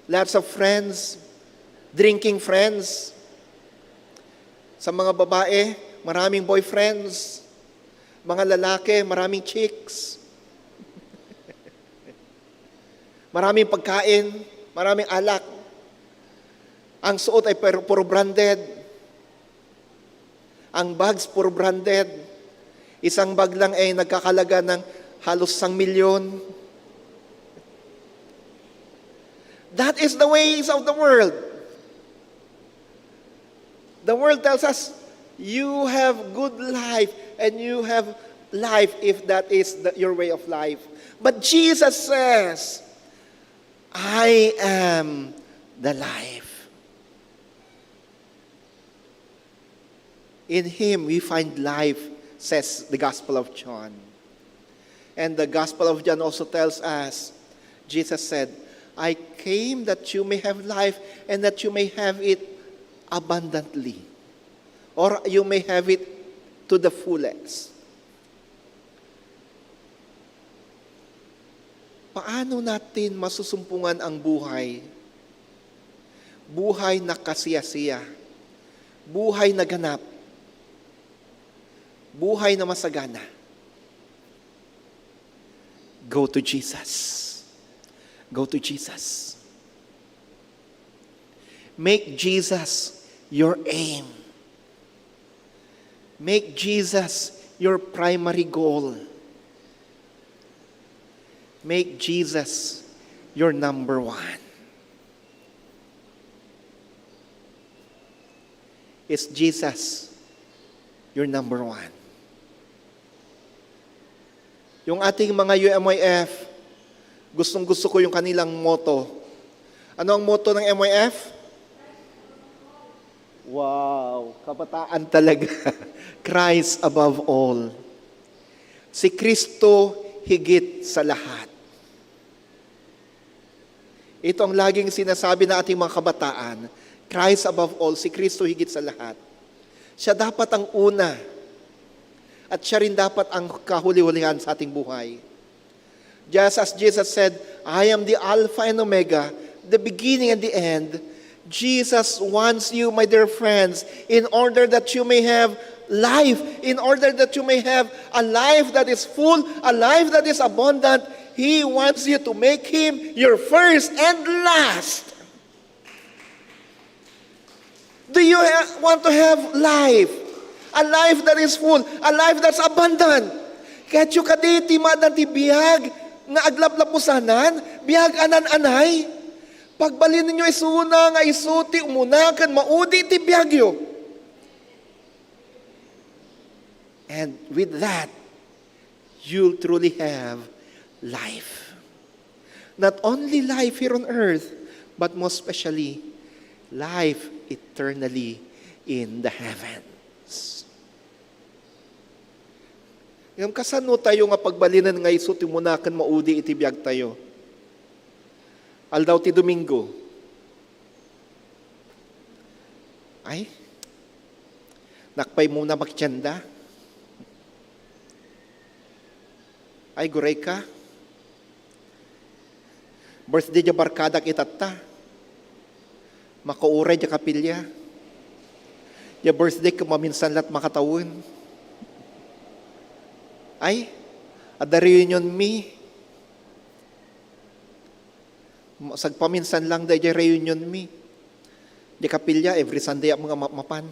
lots of friends, Drinking friends. Sa mga babae, maraming boyfriends. Mga lalaki, maraming chicks. Maraming pagkain, maraming alak. Ang suot ay pero, puro branded. Ang bags, puro branded. Isang bag lang ay nagkakalaga ng halos isang milyon. That is the ways of the world. The world tells us, "You have good life and you have life if that is the, your way of life." But Jesus says, "I am the life." In him we find life, says the Gospel of John. And the Gospel of John also tells us, Jesus said, "I came that you may have life and that you may have it abundantly, or you may have it to the fullest." Paano natin masusumpungan ang buhay? Buhay na kasiyasiya. Buhay na ganap. Buhay na masagana. Go to Jesus. Go to Jesus. Make Jesus your aim. Make Jesus your primary goal. Make Jesus your number one. Is Jesus your number one? Yung ating mga U M Y F, gustong-gusto ko yung kanilang motto. Ano ang motto ng M Y F? Wow, kabataan talaga. Christ above all. Si Kristo higit sa lahat. Ito ang laging sinasabi ng ating mga kabataan, "Christ above all, si Kristo higit sa lahat." Siya dapat ang una at siya rin dapat ang kahuli-hulihan sa ating buhay. Just as Jesus said, "I am the Alpha and Omega, the beginning and the end," Jesus wants you, my dear friends, in order that you may have life, in order that you may have a life that is full, a life that is abundant, He wants you to make Him your first and last. Do you ha-, want to have life? A life that is full, a life that's abundant. Kayatyo kadi ti maaddaan ti biag nga aglaplapusanan, biag a naan-anay? Pagbalinenyo isuna nga isu ti umuna ken maudi ti biagyo. And with that, you'll truly have life. Not only life here on earth, but most especially, life eternally in the heavens. Ngem kasano tayo nga pagbalinen nga isu ti umuna ken maudi iti biagtayo? Aldaw ti Domingo. Ay, nakpay muna magtienda. Ay, gurayka. Birthday diay barkadak itatta. Makauray diay kapilya. Diay birthday ket maminsan la't makatawen. Ay, adda reunion mi. Sagpaminsan lang daydiay reunion mi. Diay kapilya, every Sunday ak nga ma-, mapan.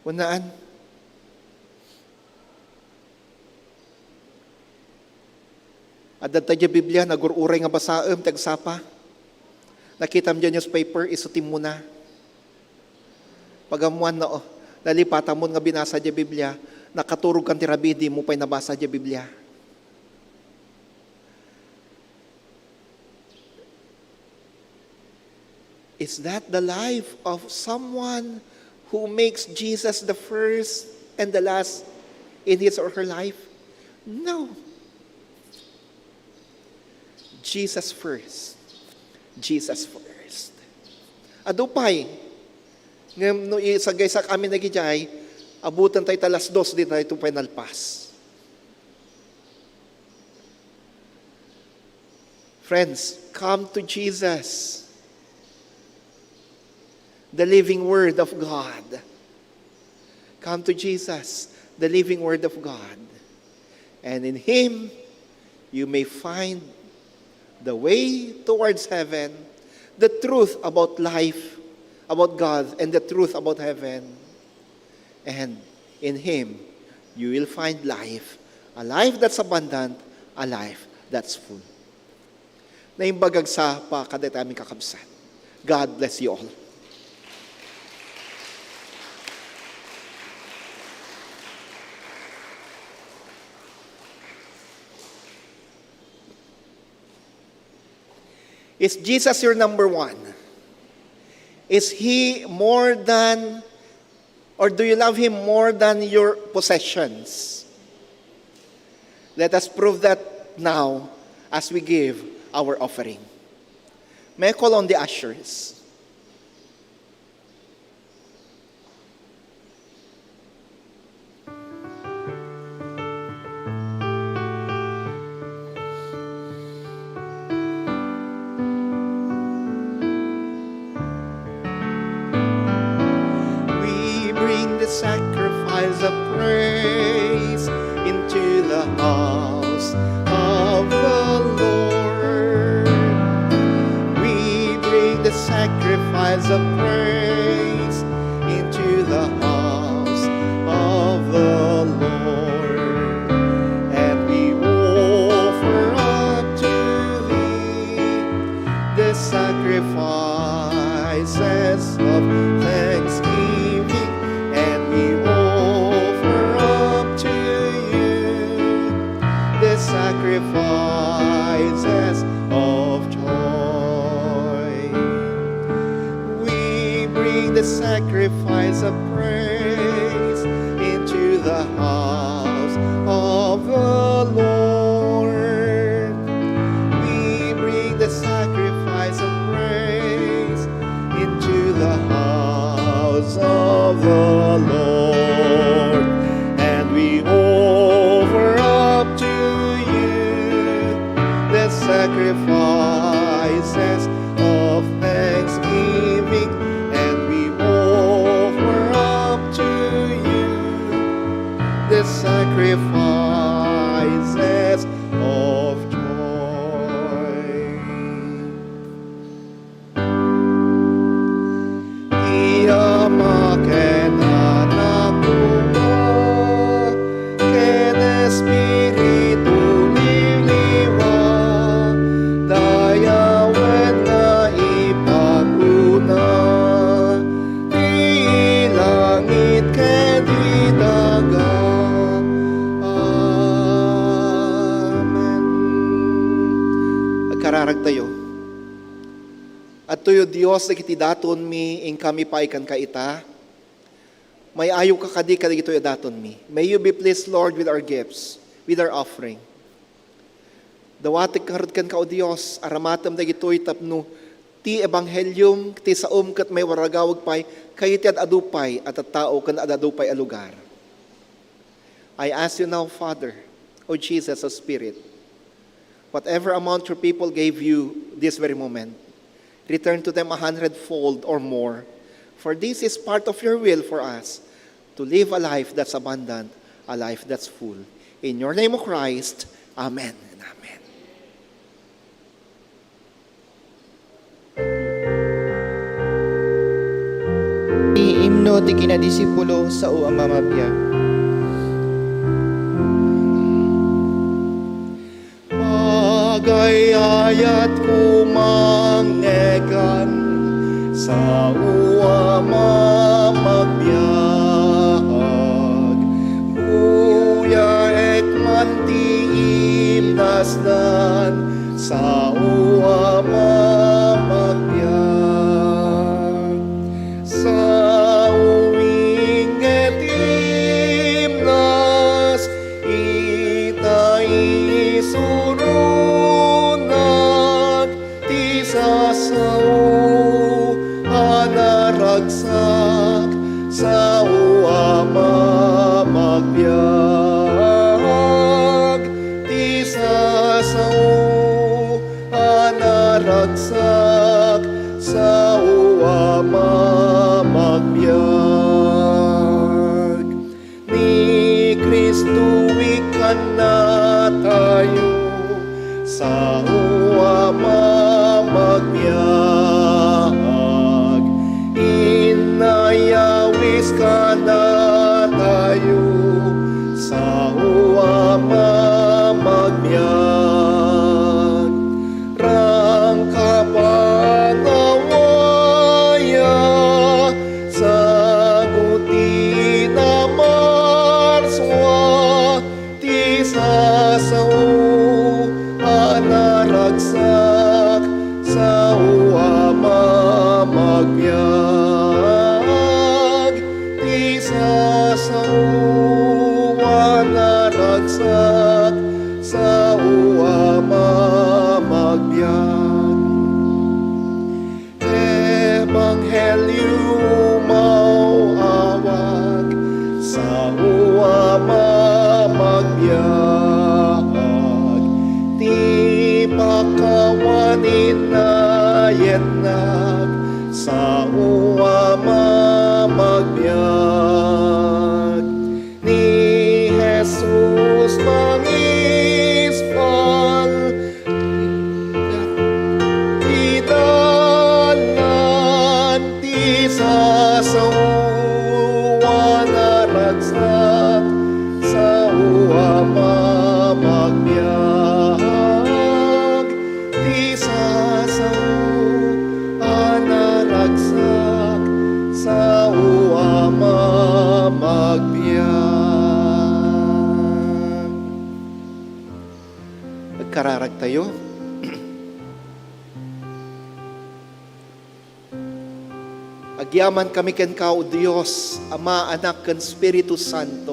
Kunaan. Adda diay Biblia, nagur-uray nga basaem, ti agsapa. Nakitam diay newspaper, isu ti umuna. Pag-ammoan, no, nalipatamon nga binasa diay Biblia, nakaturogkan ti rabii, dimo pay nabasa diay Biblia. Is that the life of someone who makes Jesus the first and the last in his or her life? No. Jesus first. Jesus first. Adu pay, ngem no isagaysak amin dagidiay, abutan tayo ta alas dos, di tayo pay nalpas. Friends, come to Jesus. the living Word of God. Come to Jesus, the living Word of God. And in Him, you may find the way towards heaven, the truth about life, about God, and the truth about heaven. And in Him, you will find life, a life that's abundant, a life that's full. Naimbag a sapa kadagiti amin kakabsat. God bless you all. Is Jesus your number one? Is He more than, or do you love Him more than your possessions? Let us prove that now as we give our offering. May I call on the ushers? We bring the sacrifice of praise into the house of the Lord. We bring the sacrifice of praise into the house of the Lord, and we offer up to Thee the sacrifices of thanksgiving, and we offer up to You the sacrifices of joy. We bring the sacrifice of praise into the house of the Lord. We bring the sacrifice of praise into the house of the Lord, and we offer up to You the sacrifices of thanksgiving, and we offer up to You the sacrifices of joy. Ti Ama ken Anak koma ken Espiritu Liliwa, dayawen nga ipaguna ti langit ken ti daga. Amen. Agkararagtayo. Adtoy, O Dios, dagiti datonmi, inkami pay kenka ita. May-ayoka kadi kadagitoy a datonmi. May you be pleased, Lord, with our gifts, with our offering. Dawatek ngarud kenka, O Dios, aramatem dagitoy tapno ti ebanghelio ti saom ket maiwaragawag pay kadagiti ad-adu pay a tattao ken ad-adu pay a lugar. I ask You now, Father, O Jesus, O Spirit, whatever amount your people gave You this very moment, return to them a hundredfold or more. For this is part of Your will for us, to live a life that's abundant, a life that's full. In Your name, O Christ, Amen and Amen. Ti himno ti kinadisipulo, sao a mamabiag. Agay-ayat koma ngekan, sao a mamagbiag. Uyaek man ti imnasnan, sao a mamagbiag. Sao inget imnas, ita isuronak ti sasao a naragsak, sao a mamagbiag. Ti sasao a naragsak, sao a Liumaw awag, sao a mamagbiag, ti pakawan inayetnak, sao a mamagbiag. Ni Jesus mangispan, ti dalan, ti sasao a naragsak, sao a mamagbiag, ti sasao a naragsak, sao a mamagbiag. Agkararagtayo. Agyamankami kenka, O Dios, Ama, Anak, ken Espiritu Santo.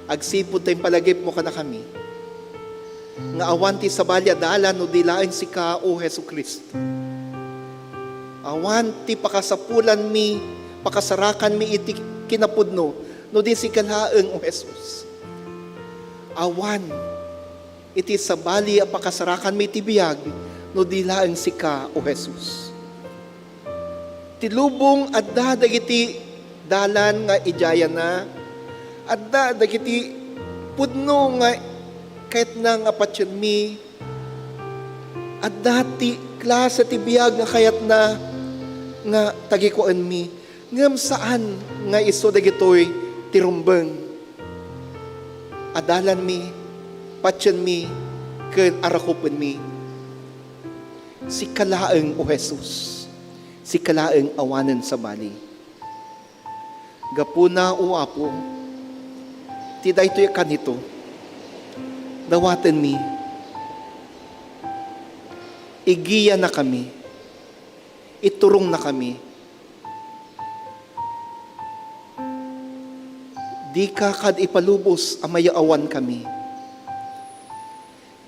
Agsipud ta impalagipmo kadakami nga awan ti sabali a dalan no di laeng sika, O Jesu-Cristo. Awan ti pakasapulanmi, pakasarakanmi iti kinapudno no di sika laeng, O Jesus. Awan iti sabali a pakasarakanmi iti biag no di laeng sika, O Jesus. Ti lubong adda dagiti dalan nga idiayana, adda dagiti pudno nga kayatna nga patienmi, adda ti klase ti biag nga kayatna nga tagikuenmi, ngem saan nga isu dagitoy ti rumbeng a dalanmi, patienmi, ken arakupenmi. Sika laeng, O Jesus, sika laeng awanen sabali. Gapuna, O Apo, ti daytoy a kanito, dawatenmi, igiyanakami, iturongnakami. Dika kad ipalubos a mayaawankami.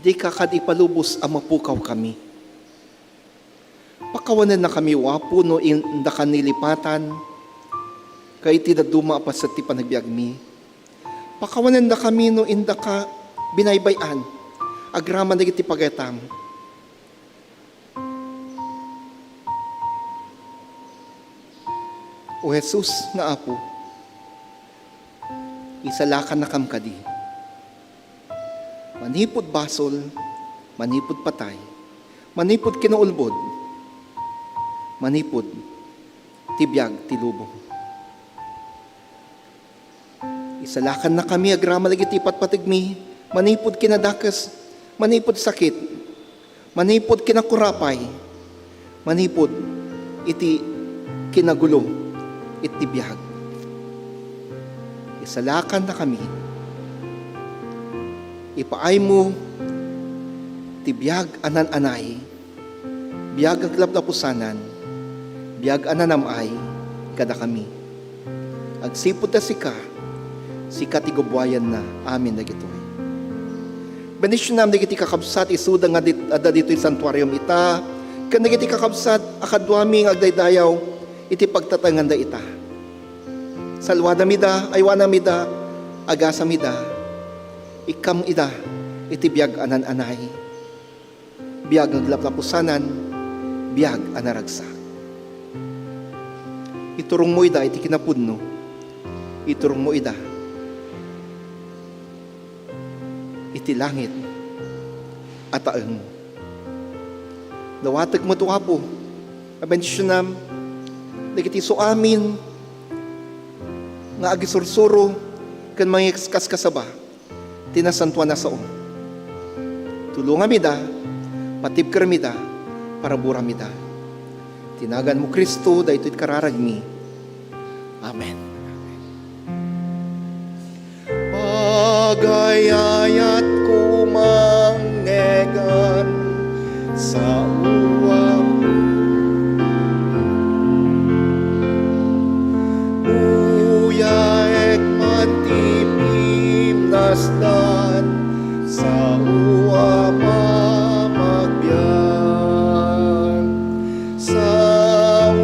Dika kad ipalubos a mapukawkami. Pakawanennakami, O Apo, no indaka nilipatan ken iti dadduma a paset ti panagbiagmi. Pakawanennakami no indaka binaybay-an agraman dagiti pagayam. O Jesus nga Apo, isalakannakam kadi. Manipud basol, manipud patay, manipud kinaulbod, manipud ti biag ti lubong. Isalakannakami agraman dagiti patpategmi, manipud kinadakes, manipud sakit, manipud kinakurapay, manipud iti kinagulo iti biag. Isalakannakami. Ipaaymo ti biag a naan-anay, biag a aglaplapusanan, biag a nanam-ay kadakami. Agsipud ta sika, sika ti gubuayanna amin dagitoy. Bendisionam dagiti kakabsat isuda nga dit-, adda ditoy santuarium ita, ken dagiti kakabsat a kaduami nga agdaydayaw iti pagtatenganda ita. Salwadam ida, aywanam ida, agasam ida, ikkam ida iti biag a naan-anay. Biag nga aglaplapusanan, biag a naragsak. Iturongmo ida iti kinapudno. Iturongmo ida iti langit a taengmo. Dawatek met, O Apo, a bendisionam dagiti isu amin nga agisursuro ken mangikaskasaba ti nasantoan a sao. Tulongam ida, patibkerem ida, paraburam ida. Ti naganmo, Cristo, daytoy ti kararagmi. Amen. Pagayayatko mangngegam, sao a Uyaek man ti pimnasdan, sao a mamagbiag. Sao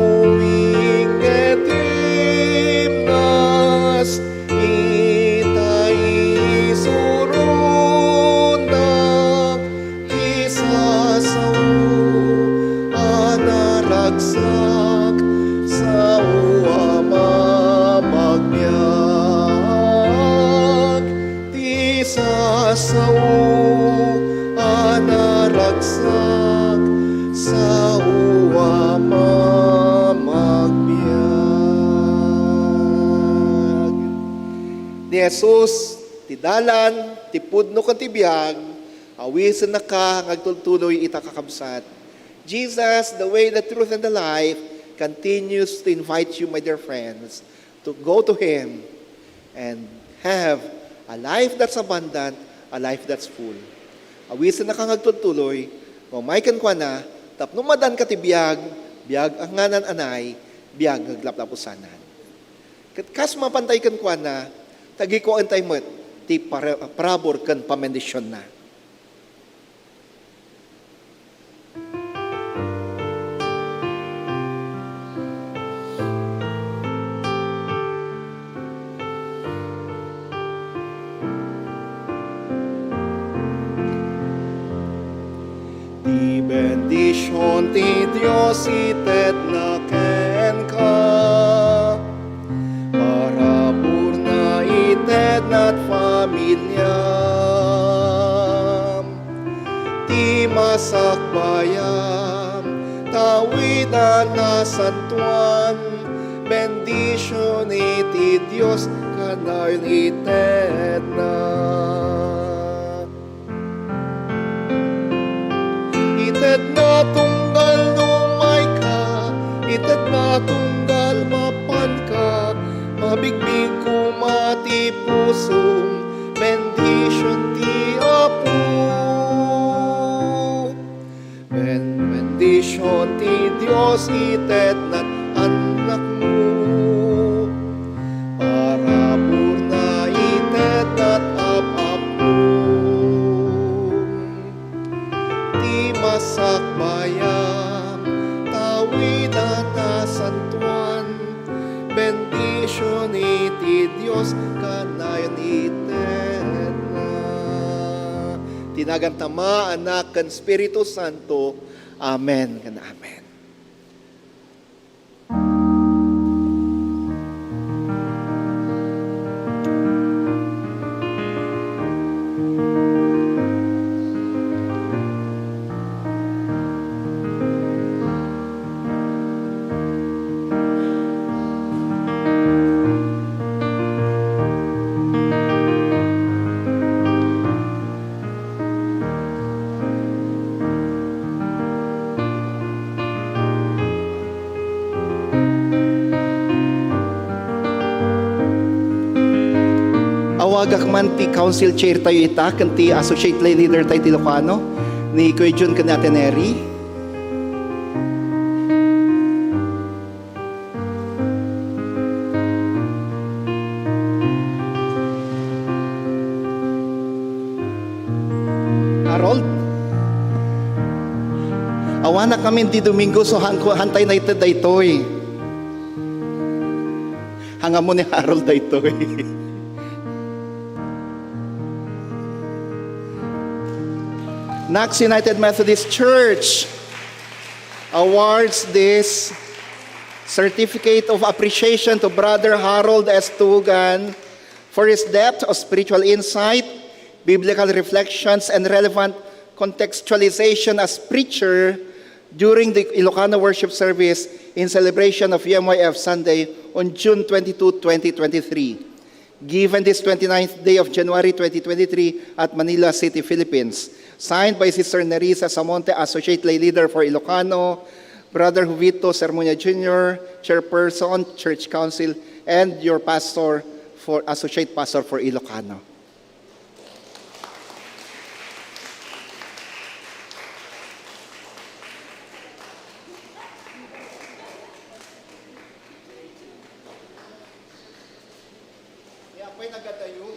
Jesus, ti dalan, ti pudno ken ti biag, awisennaka nga agtultuloy ita, kakabsat. Jesus, the way, the truth, and the life, continues to invite you, my dear friends, to go to Him and have a life that's abundant, a life that's full. Awisennaka nga agtultuloy, nga umay kenkuana, tapno maadanka ti biag, biag a ngan-anay, biag nga aglaplapusanan. Ket kas mapan tayo kenkuana, tagikuaentayo met ti para-, parabur ken pamendisionna. Ti bendision ti Dios itedna kenka, paraburna itednat familiam. Ti masakbayam, tawidan a santuan, bendision iti Dios kanayon itedna. Itedna tunggal no umayka, itedna tunggal mapanka, mabigbig koma ti pusom, bendision ti Apo. Ben-, bendision ti Dios itednat annakmo, paraburna itednat ap-apmo. Ti masakbayam, tawidan a santuan, bendision iti Dios kanayon itedna. Ti nagan Ama, Anak, ken Espiritu Santo. Amen ken amen. Awagak man ti council chair tayo ita, ken ti associate lay leader tayo ti Ilocano, ni Kuya Jun ken ni Ate Neri. Harold? Awanak ngamin di Domingo, so han-, hantay na iti daytoy. Hangamon ni Harold daytoy. Knox United Methodist Church awards this certificate of appreciation to Brother Harold S. Tugan for his depth of spiritual insight, biblical reflections, and relevant contextualization as preacher during the Ilocano worship service in celebration of E M Y F Sunday on June twenty-two, twenty twenty-three. Given this twenty-ninth day of January twenty twenty-three at Manila City, Philippines. Signed by Sister Nerissa Samonte, Associate Lay Leader for Ilocano, Brother Jovito Sermonia Junior, Chairperson, Church Council, and your Pastor for, Associate Pastor for Ilocano. Ni apay nagadayo.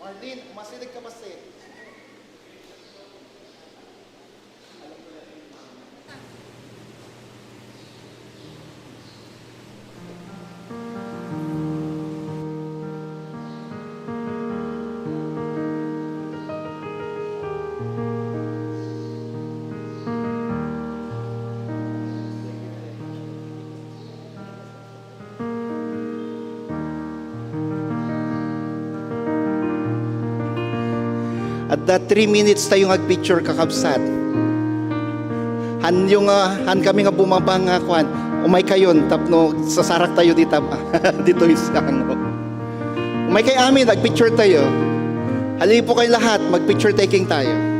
Marlene, umasideg ka, base. Adda three minutes tayo nga agpicture, kakabsat. Hanyo nga, han kami nga bumaba nga kuan, umay kayon tapno sasarak tayo dita, ditoy sango. Maikay amin, mag-picture tayo. Halili po kayo lahat, mag-picture taking tayo.